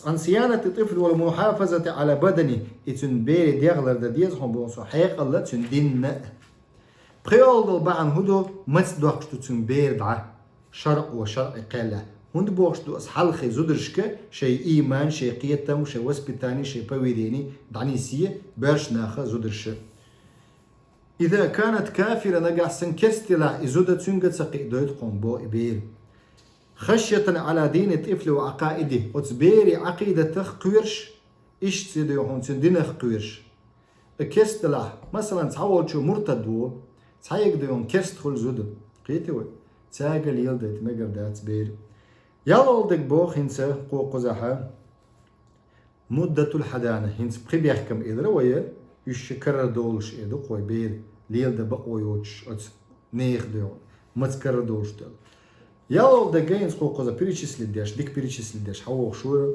عن صيانة الطفل والمحافظة على بدنه, и цуьнан берийн дегӀ лардан деза хьуна боху, цуьнан хьекъална а, цуьнан динна а. ПхоьалгӀа долу бахьана хӀун ду, маца доккхуш ду цуьнан бер дӀа, шарӀо, шарӀе кхел а? ХӀунда бохуш ду аса хьалхе зударшка шайн ийман, шайн кхетам, шайн воспитание, шайн поведение дӀанисъе боьрша наха зударша? إذا كانت كافرة, нагахь санна керста елахь и зуда, цуьнга а ца кхиадойту-кх хьуна боху и бер. خشية على دين الطفل وعقائده, оцу берийн Ӏакъидатах кхоьруш, иштта ца дуй хьуна цуьнан динах кхоьруш. И керста делахь, масалан, цхьаволчо муртад ву, цхьайга дуй хьуна керста хуьлу зуда. Кхетий вай? Цаьрга леладайта мегар дац бер. ЙолгӀа дерг боху хӀинца кху-, кхузахь. Муддатул хьадана, хӀинца пхи бехкам элира вай, уьш ши карара долуш эр ду-кх вай, бер леладан бакъо йоцуш оцу нехан дуьхьа, маца карара долуш ду. Ялалдага хӀинца кху кхуза перечислить деш, дика перечислить деш, хьан вохуш вара?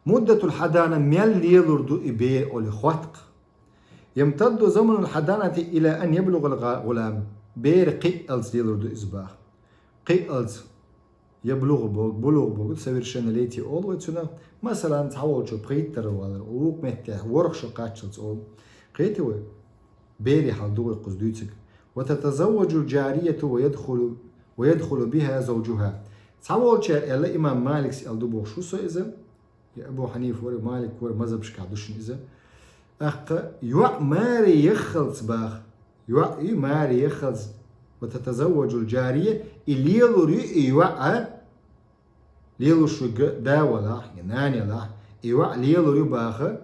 Муддатул хьадана мел лелур ду и бер олий хӀотт-кх. Ямтадду заманул хьаданати ила ан яблугъал гъа-, гъулам. Бер кхиъалц лелур ду иза баха. Кхиъалц. Яблугъу богу, булугъу богу, совершеннолетие олу вай цунах. Масалан, цхьаволчо пхийттара валар, вукху меттехь ворхӀ шо кхаччалц олу. Кхетий вай? Берийн хьал ду вай кхуза дуьйцург. Ва татазавважул джарияту ва ядхулу, ва ядхулу биха завджуха. Цхьаволчара аьлла, имам Маликс аьлла ду бохуш ву со иза. Я Абу Хьанифа вара, Малик вара, мазхабашкахь ду шуна иза. ТӀаккха йоӀ маре яххалц баха. ЙоӀ и маре яххалц. Ва татазавважул джария, и лелур ю и йоӀ, лелуш верг да валахь, я нана ялахь, и йоӀ лелур ю баха.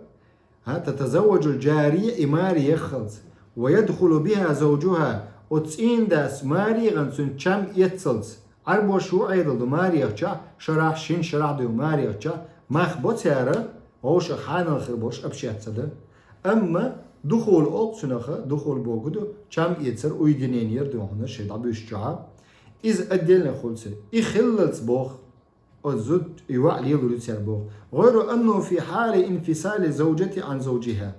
ХӀа, татазавважул джария, и маре яххалц. Ва ядхулу биха завджуха, оцу цӀийнан дас маре яххана цуьнан чам эццалц. Ӏарбоша ву Ӏедал ду маре яхча, шарахь, шина шарахь ду маре яхча, мах бо цара, вовшах хьанал хир болуш общаться дан. Амма духул олу цунаха, духул богу ду, чам эцар, уединение яр ду хьуна шайн дӀабуьйсучохь. Иза отдельно хуьлу церан. И хиллалц боху, оцу зуда и йоӀ лелур ю церан боху. Гъайру аннаху фи хьали инфисали завджати Ӏан завджиха.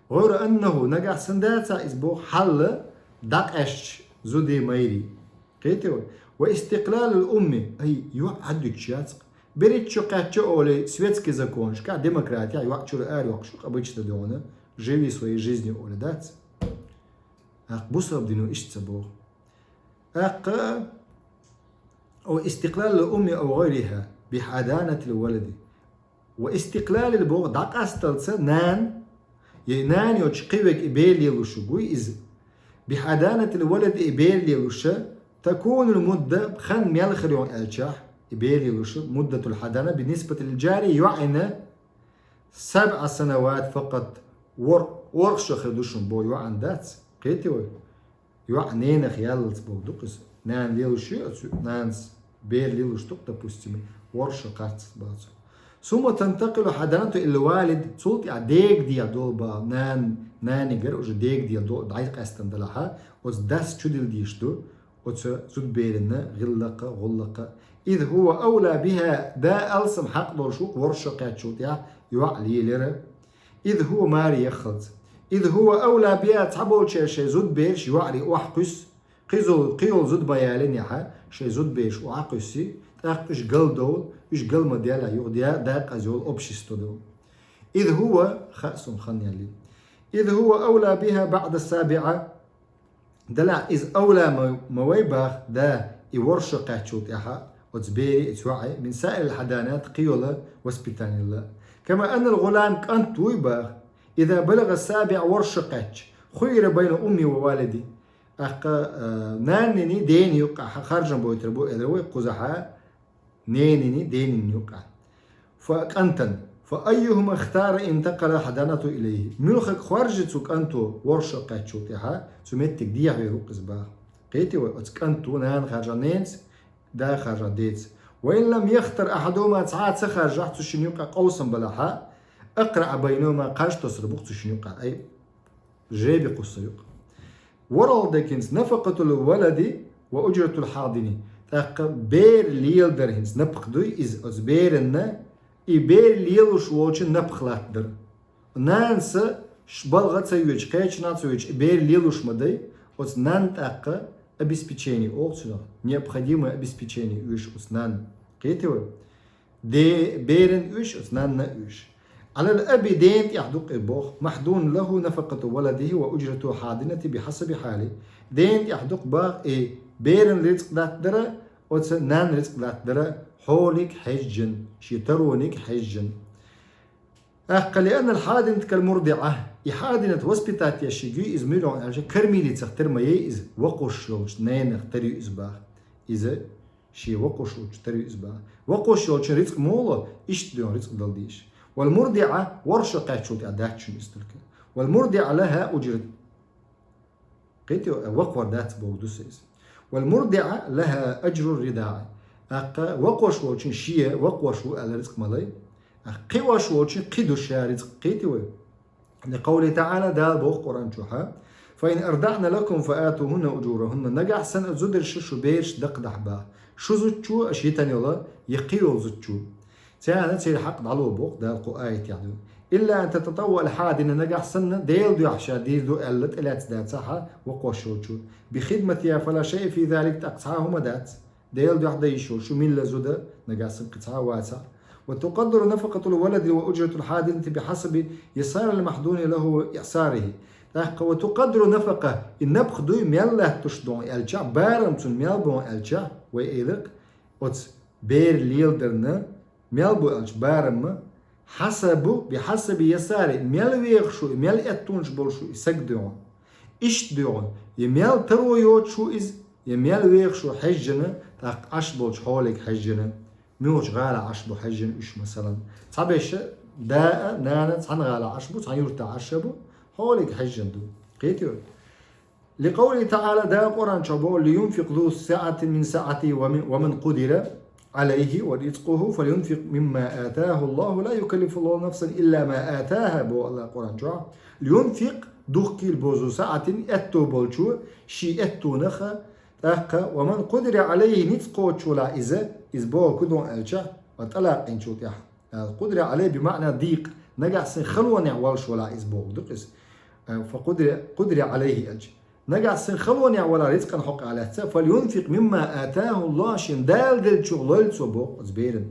Гъайру аннаху, нагахь санна дацахь иза боху хьал, дӀакъаьстча зудий, майрий. Кхетий вай? Ва истикълалул умми, ай, йоӀ Ӏадуьтуш яц-кх. Берриг чу кхаьчча олий, светский законашкахь, демократехь йоӀ чуьра ара йоккхуш ву-кх обычно догӀуна, живи своей жизнью олий дац. ТӀаккха бусалба дино иштта ца боху. ТӀаккха, ва истикълалул умми ав гъайриха би хьаданатил валади. Ва истикълалил боху дӀакъасталца нана, я нана йоцуш кхин верг и бер лелуш верг вуй иза. Бихьаданатил валад и бер лелуша, такунул мудда хан мел хир ю аьлчахь, и бер лелуша, муддатул хьадана бинисбатил джари йоӀина сабъа санават факъат, вор-, ворхӀ шо хир ду шуна бо йоӀан дац. Кхетий вай? ЙоӀ ненах яллалц боху ду-кх иза. Нана лелуш ю оцу, нанас бер лелуш ду-кх, допустим, ворхӀ шо кхарцалц баха цо. Сумма тантакъилу хьаданату ил валид, цул тӀаьхьа дега дехьа долу баха нан-, нанигара уже дега дехьа до-, дӀакъаьстина далахьа, оцу дас чудилла дийш ду, оцу зудберина гӀиллакха, гӀуллакха. Из хӀува авла биха, да алсам хьакъ долуш ву-кх ворхӀ шо кхаьччул тӀаьхьа йоӀ лелира. Из хӀува маре яххалц. Из хӀува авла биха цхьаболчара шайн зудбераш йоӀаре охьакхуьссу, кхизол-, кхийолу зуда ма ялинехьа, шайн зудбераш охьакхуьссий, тӀаккха уьш галдовла, уьш гал ма делла юха де-, дакъаза йолу общество ду. Из хӀува, хаьа суна хан яллий. Из хӀува авла биха баъда сабиъа, Делахь иза авла ма, ма вай баха, да, и ворхӀ шо кхаьччул тӀаьхьа, оцу бере, оцу йоӀе, мин саирил хьаданат кхийолу воспитанила. Кама аннал гӀулам кӀант вуй баха, иза балагӀа сабиъ ворхӀ шо кхаьчча, хуйра байна умми ва валиди. ТӀаккха, а, наннини дени юккъахь харжам бойтур бу, элира вай кхузахьа, ненини, денин юккъа. Фа кӀантан. Фа айюхума ихтара интакъала хьаданату илайхи. Муьлхарг хоржи цу кӀанто ворхӀ шо кхаьччул тӀаьхьа, цу меттиг дехьавер ву-кх иза баха. Кхетий вай, оцу кӀанто нана харжа ненца, да харжа деца. Ва ин лам яхтар ахьадума, цхьа а ца харжахь цу шин юккъа къовсам балахьа, акъраъа байнума, кхаж тосур бу-кх цу шин юккъа. Ай, жребий кхуссур ю-кх. ВорхӀалдекинца нафакъатул валади ва уджратул хьадини. ТӀаккха бер леладар хӀинца напакъ дуй иза оцу беранна, и бер лелуш волчун напакъ латтадар. Нанаса ш-, балгӀа ца йоьчу, кхечанхьа ца йоьчу, и бер лелуш ма дай, оцу нанна тӀаккха обеспечение олу цунах, необходимое обеспечение оьшу оцу нанна. Кхетий вай? Де-, беран оьшу, оцу нанна оьшу. Алал аби дена тӀехь ду-кх и боху, махьдун лаху нафакъату валадихи ва уджрату хьадинати бихьасаби хьали. Дена тӀехь ду-кх баха и беран рицкъ латтадара, оцу нанна рицкъ латтадара, хьолиг хьежжан, шен тарониг хьежжан. ТӀаккха лианнал хьадинат кал мурдиъа, и хьадинат воспитать еш шига ю иза муьлха аьлча, кормилицах тера ма яй иза, вакхуш йолчу ненах тера ю иза баха. Иза Шен вакхуш волчу тара ю иза баха. Вакхуш йолчун рицкъ муха ло, иштта дуьйна рицкъ дала дийша. Вал мурдиъа ворхӀ шо кхаьччул тӀаьхьа дац шуна иза тилка. Вал мурдиъа лаха уджрат. Кхетий, вакхор дац боху ду сан иза. Вал мурдиъа лаха аджру ридаъа. ТӀаккха вакхуш волчун шен вакхуш ву аьлла рицкъ ма лай. Кхиош волчу кхидуш ша рицкъ, кхетий вай? لقوله تعالى, Дала боху Къуръан чохь: فإن أرضعن لكم فآتوهن أجورهن. Нагахь санна зударша шу бераш дакхадахь баха. Шу зудчо, аша йитина йолу, я кхин йолу зудчо. Царна церан хьакъ дӀало боху Дала кху аятехь ду. إلا أن تتطوع الحاضنة, нагахь санна Делан дуьхьа ша дийр ду аьлла тӀелаьцна дацахь воккхуш йолчо. بخدمتها فلا شيء في ذلك, тӀаккха цхьа а хӀума дац. Делан дуьхьа дан йиш йолуш шу милла зуда, нагахь санна кхин цхьа а вацахь. وتقدر نفقة الولد وأجرة الحاضنة بحسب يسار المحضون له وإعساره. ТӀаккха وتقدر نفقة, и напха дуй мел латтош ду хьуна аьлча, барам цунна мел бу хьуна аьлча, вай элира-кх, оцу бер леладарна мел бу аьлча барам, حسب, بحسب يساره, мел вехаш ву и, мел аьттонаш болуш ву и саг ду хьуна. Иштта ду хьуна, я мел таро йоцуш ву иза, я мел вехаш ву хьаьжжина, тӀаккха Ӏаш болчу хьолега хьаьжжина. Муьлхачу гӀалахь Ӏаш бу хьаьжжина уьш, масалан. Цхьаберш да а, нана а цхьана гӀалахь Ӏаш бу, цхьана юьртахь Ӏаш а бу, хьолега хьаьжжина ду. Кхетий вай? لقوله تعالى, Дала Къуръан чохь боху: لينفق ذو سعة من سعته ومن، ومن قدر عليه رزقه فلينفق مما آتاه الله لا يكلف الله نفسا إلا ما آتاها, боху АллахӀа Къуръан чохь. لينفق, духкийла боху, ذو سعة, аьтто болчо, шен аьттонах, тӀаккха ومن قدر عليه, ницкъ кхочуш волахь иза, иза боху ду хьуна аьлча, ва тӀалакъ йинчул тӀаьхьа. قدر عليه بمعنى ضيق, нагахь санна халонехь волуш валахь иза боху ду-кх иза. Э, فقدر، قدر عليه аьлча. Нагахь санна халонехь валахь рицкъан хьокъехь лаьцна, فلينفق مما آتاه الله, шен Дала деллачух лойла цо боху оцу берана.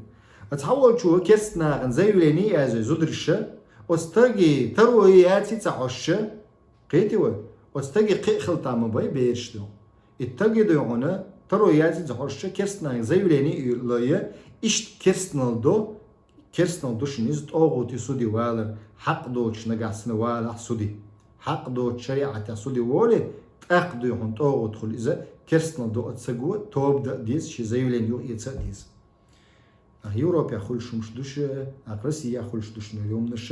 Оцу цхьаволчо керста нахана заявление а язйой зударша, оцу стаге таро яций ца хьожуш, кхетий вай, оцу стаге кхин а хила там ма бай бераш ду. И стаге ду хьуна, таро яций ца хьожуш, керста нахана заявление а лой, иштта керстанал до, керстанал ду шуна иза тӀогӀути суде валар, хьакъ доцуш нагахь санна валахь суде. Хьакъ доцу шариӀатехь суде волий, тӀаккха ду хьуна тӀогӀут хуьлу иза, керстанал до оцу саго, тоба дан а деза, шен заявление юха эца а деза. Ах, Европехь хуьлуш хӀумаш ду шу, ах, Россехь хуьлуш ду шу, хӀуманаш,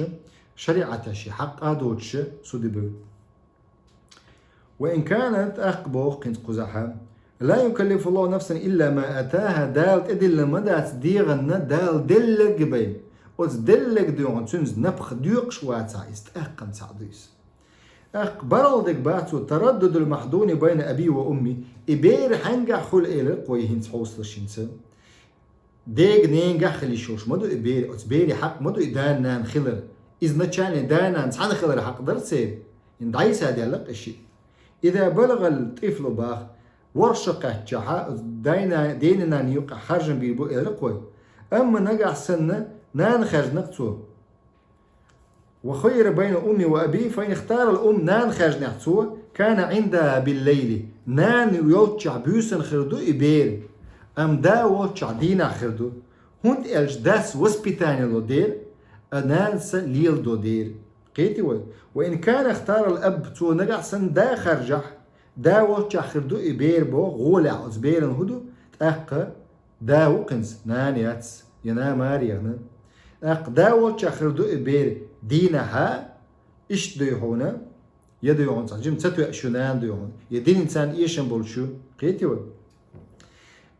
шариӀатехь шен хьакъ а доцуш суде бевлла. وإن كان, тӀаккха боху кхин кхузахь: لا يكلف الله نفسا إلا ما آتاها, Дала тӀедиллина ма дац дегӀанна Дала делларг а бен. Оцу делларг ду хьуна цуьнца напха доькъуш вацахь иза, тӀаккха-м цхьаъ ду иза. ТӀаккха барал дерг бац цо, تردد المحضون بين أبيه وأمه, и бер хьаьнгахь хуьлу элира-кх вай хӀинца хьовсалаш хӀинца. Дега-ненгахь хила йиш йолуш ма ду и бер, оцу берийн хьакъ ма ду и дана-нана хилар. Изначально дана-нана цхьаьна хилар хьакъ дара церан. ХӀинца дӀасадаьлла-кх и шиъ. إذا بلغ الطفل, боху, ворхӀ шо кхаьччахь, дайна-, дена-нанна юкъахь харжам бийр бу элира-кх вай. Амма нагахь санна нана хаьржина-кх цо. وخير بين أمه وأبيه فإن اختار الأم, нана хаьржинехь цо, كان عندها بالليل, нана йолччохь буьйсанна хир ду и бер, амма да волччохь дийнахь хир ду. ХӀунда аьлча дас воспитание ло дера, а нанас леладо дера. Кхетий вай? وإن كان اختار الأب, цо нагахь санна да харжахь, да волччохь хир ду и бер боху гӀолехь, оцу беран хӀун ду, тӀаккха да ву кхинца, нана яц, я нана маре яхна. ТӀаккха да волччохь хир ду и бер дийнахь, иштта ду хьуна, я ду хьуна цхьа жима ца тоьуш ю нана ду хьуна, я динан царна эшам болуш ю, кхетий вай?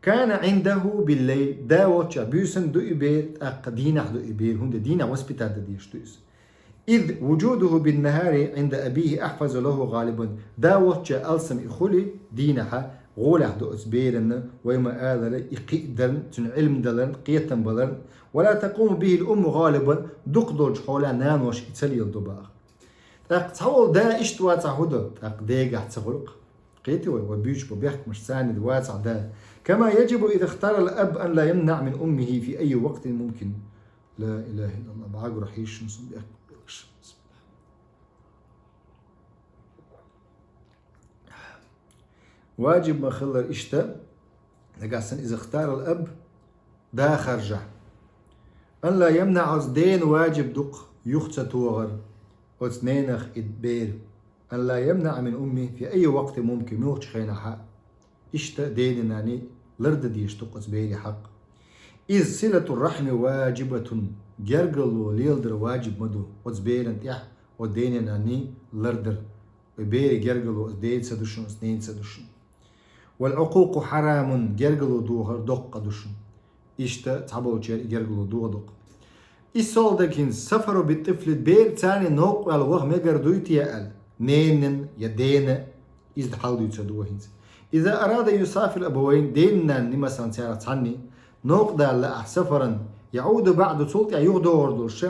كان عنده بالليل, да волччохь буьйсанна ду и бер, тӀаккха дийнахь ду и бер, хӀунда дийнахь воспитать дан дезаш ду иза. إذ وجوده بالنهار عند أبيه أحفظ له غالبا. Да волччохь алсам и хуьлий дийнахь, гӀолехь ду оцу берана, вай ма-аллара, и кхиадарна, цуьнан Ӏилма даларна, кхетам баларна. ولا تقوم به الأم غالبا, дукхах долчу хьолехь наноша и ца леладо боху. ТӀаккха цхьаволу да иштта вацахь хӀун до? ТӀаккха дегахь ца хуьлу-кх. Кхетий вай, вай буьйцуш бу бехкамаш царна вацахь да. كما يجب إذا اختار الأب أن لا يمنع من أمه في أي وقت ممكن. Ла илаха иллаллах, бӀагур хьийшина сан бехк белаш. Ваджиб ма-хиллара иштта, нагахь санна إذا اختار الأب, да харжахь. أن لا يمنع, оцу дена ваджиб ду-кх юха ца тохар, оцу ненах и бер. أن لا يمنع من أمه في أي وقت ممكن, муьлххачу хенахь а. Иштта дена-нанна лардан дезаш ду-кх оцу берийн хьакъ. إذ صلة الرحم واجبة, гергарло леладар ваджиб ма ду оцу берана тӀехь, оцу дена-нанна лардар. Оцу берийн гергарло оцу деца ду шуна, оцу ненаца ду шуна. والعقوق حرام, гергарло дохар доккха къа ду шуна. Иштта цхьаболчеран и гергарло дохадо-кх. И сол даг хӀинца: «السفر بالطفل», бер царна новкъа ваьлла ваха мегар дуй те аьлла, ненан я дена, иза хьал дуьйцур ду вай хӀинца. «إذا أراد أن يسافر الأبوين», дена-нана, масала, царах цхьанне новкъа дала лаахь, «سفرا يعود بعد», цул тӀехьа юхадогӀур долуш,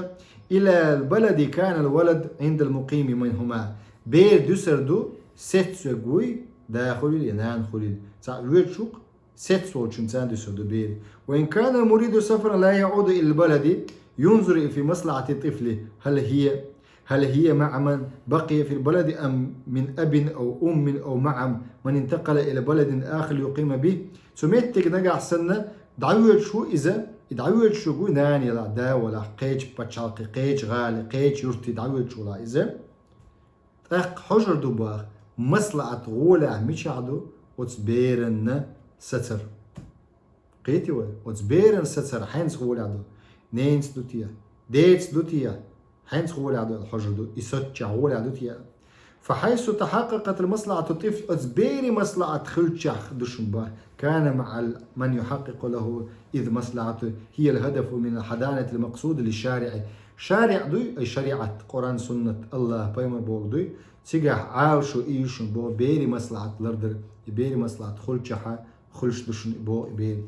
«إلى البلد كان الولد عند المقيم منهما», бер дуьсур ду, сецвег вуй, да хуьлийла я нана хуьлийла. Цхьаъ воьдуш ву-кх, сецволчунна дуьсур ду бер. «وإن كان المريد سفرا لا يعود إلى البلد ينظر في مصلحة الطفل، هل هي هل هي مع من بقي في البلد أم من أب أو أم أو مع من انتقل إلى بلد آخر ليقيم به». Цу меттиге нагахь санна дӀавоьдуш ву иза, и дӀавоьдуш ву нана ялахь, да валахь, кхечу пачхьалкхе, кхечу гӀале, кхечу юрте дӀавоьдуш валахь иза. ТӀаккха хьожур ду боху, маслаӀат гӀолехь мичахь ду оцу беранна сацар. Кхетий вай, оцу беран сацар хьаьнца гӀолехь ду? Ненаца ду те? Деца ду те? Хьаьнца гӀолехь ду аьлла хьожур ду, и сацчахь гӀолехь ду те аьлла. «فحيث تحققت مصلحة الطفل», оцу беран маслаӀат хуьлуччахь ду шуна боху, «كان مع من يحقق له، إذ المصلحة هي الهدف من الحضانة المقصود للشارع». ШариӀ дуй, ай шариӀат, Къуръан, Суннат, АллахӀ, пайхамар бохург дуй, цигахь Ӏалашо и ю шуна боху, беран маслаӀат лардар, и беран маслаӀат хуьлуччахь хуьлуш ду шуна и боху и бер.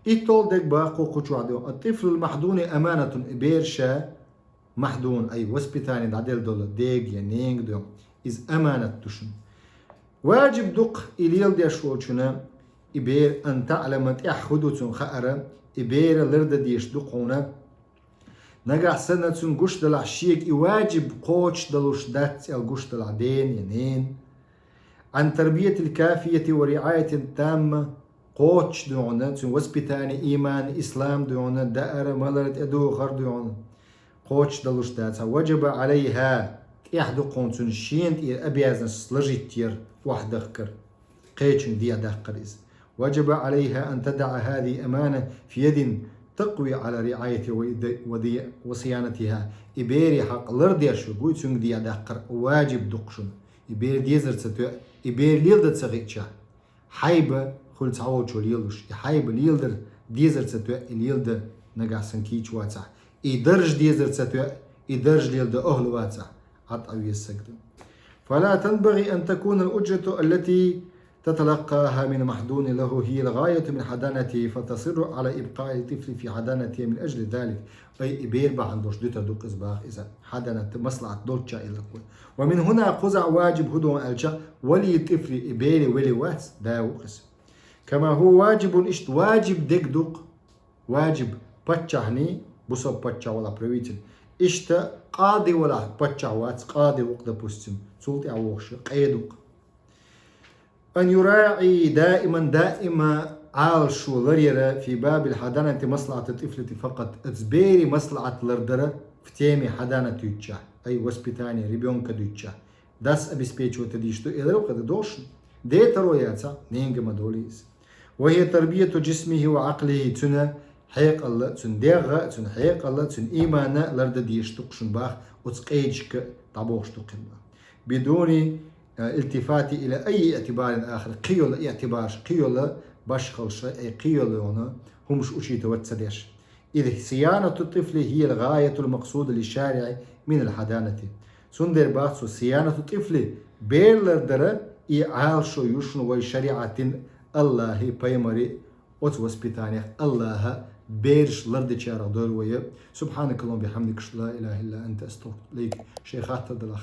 ИтталгӀа дерг боху кху чохь ду: «الطفل المحضون أمانة», и бер ша, махдун, ай воспитание дӀаделла долу дега я нега ду, иза аманат ду шуна. Ваджиб ду-кх и леладеш волчунна и бер, «أن تعلم», тӀехь хӀун ду цунна хаар, и бер лардан дезаш ду-кх хьуна. Нагахь санна цунна гуш далахь шега и ваджиб кхочушдалуш дац аьлла гуш далахь дена я нена. «عن تربية كافية ورعاية تامة», кхочуш ду хьуна цуьнан воспитание, иман, ислам ду хьуна, даар, малар, тӀедухар ду хьуна. Кхочушдалуш дац. «وجب عليها», тӀехь ду-кх хьуна цунна шена тӀера обязанность сложить яр, охьадахкар. Кхечуьнга дехьадаккхар иза. «وجب عليها أن تضع هذه الأمانة في يد تقوي على رعايتها ود-، ود-، وصيانتها». И беран хьакъ лардеш верг вуй, цуьнга дехьадаккхар ваджиб ду-кх шуна. И бер дезар ца тоьа, и бер леладан ца хиъча, хьайба хуьлу цхьаволчо лелош, и хьайба леладар дезар ца тоьа, и леладан нагахь санна кийча вацахь, и дарж дезар ца тоьа, и дарж леладан охӀла вацахь, Ӏад Ӏа веза саг ду. «فلا تنبغي أن تكون الأجرة التي تتلقاها من المحضون له هي الغاية من حضانته، فتصر على إبقاء الطفل في حضانته من أجل ذلك». Ай, и бер бахьана долуш дуьтур ду-кх иза боху иза. Хьаданат маслаӀат долчча иллакх вай. «ومن هنا», кхуза ваджиб хӀун ду аьлча, «ولي الطفل», и беран вали вац, да ву-кх иза. «كما هو واجب», иштта ваджиб дерг ду-кх. Ваджиб паччахьний, бусалба паччахь валахь, правитель. Иштта къади валахь, паччахь вац, къади ву-кх, допустим, цул тӀаьхьа вогӀуш, къеди ву-кх. «أن يراعي دائما», даима Ӏалашо ларъяр, «في باب الحضانة مصلحة الطفل فقط», оцу беран маслаӀат лардар в теме хьаданат дуьйцучехь, ай воспитание ребёнка дуьйцучехь, дас обеспечивать дийш ду, элира кхета дошна, ден таро яцахь, ненга ма долу иза. «وهي تربية جسمه وعقله», цуьнан хьекъал, цуьнан дегӀ, цуьнан хьекъал, цуьнан иман лардан дезаш ду-кх шуна боху, оцу къедашка дӀабохуш ду-кх хӀинца. «بدون التفات إلى أي اعتبار آخر», кхин йолу иътибарш, кхин йолу башхалш, ай, кхин йолу хӀумнаш учитывать ца деш. «إذ صيانة الطفل هي الغاية المقصودة للشارع من الحضانة». Цундела боху цо, «صيانة الطفل», бер лардар, и Ӏалашо ю шуна вай шариӀатан, АллахӀан, пайхамаран, оцу воспитанех, АллахӀа бераш лардечарах дойла вай. سبحانك اللهم وبحمدك، أشهد أن لا إله إلا أنت، أستغفرك وأتوب إليك. Шайн хаттар далахь,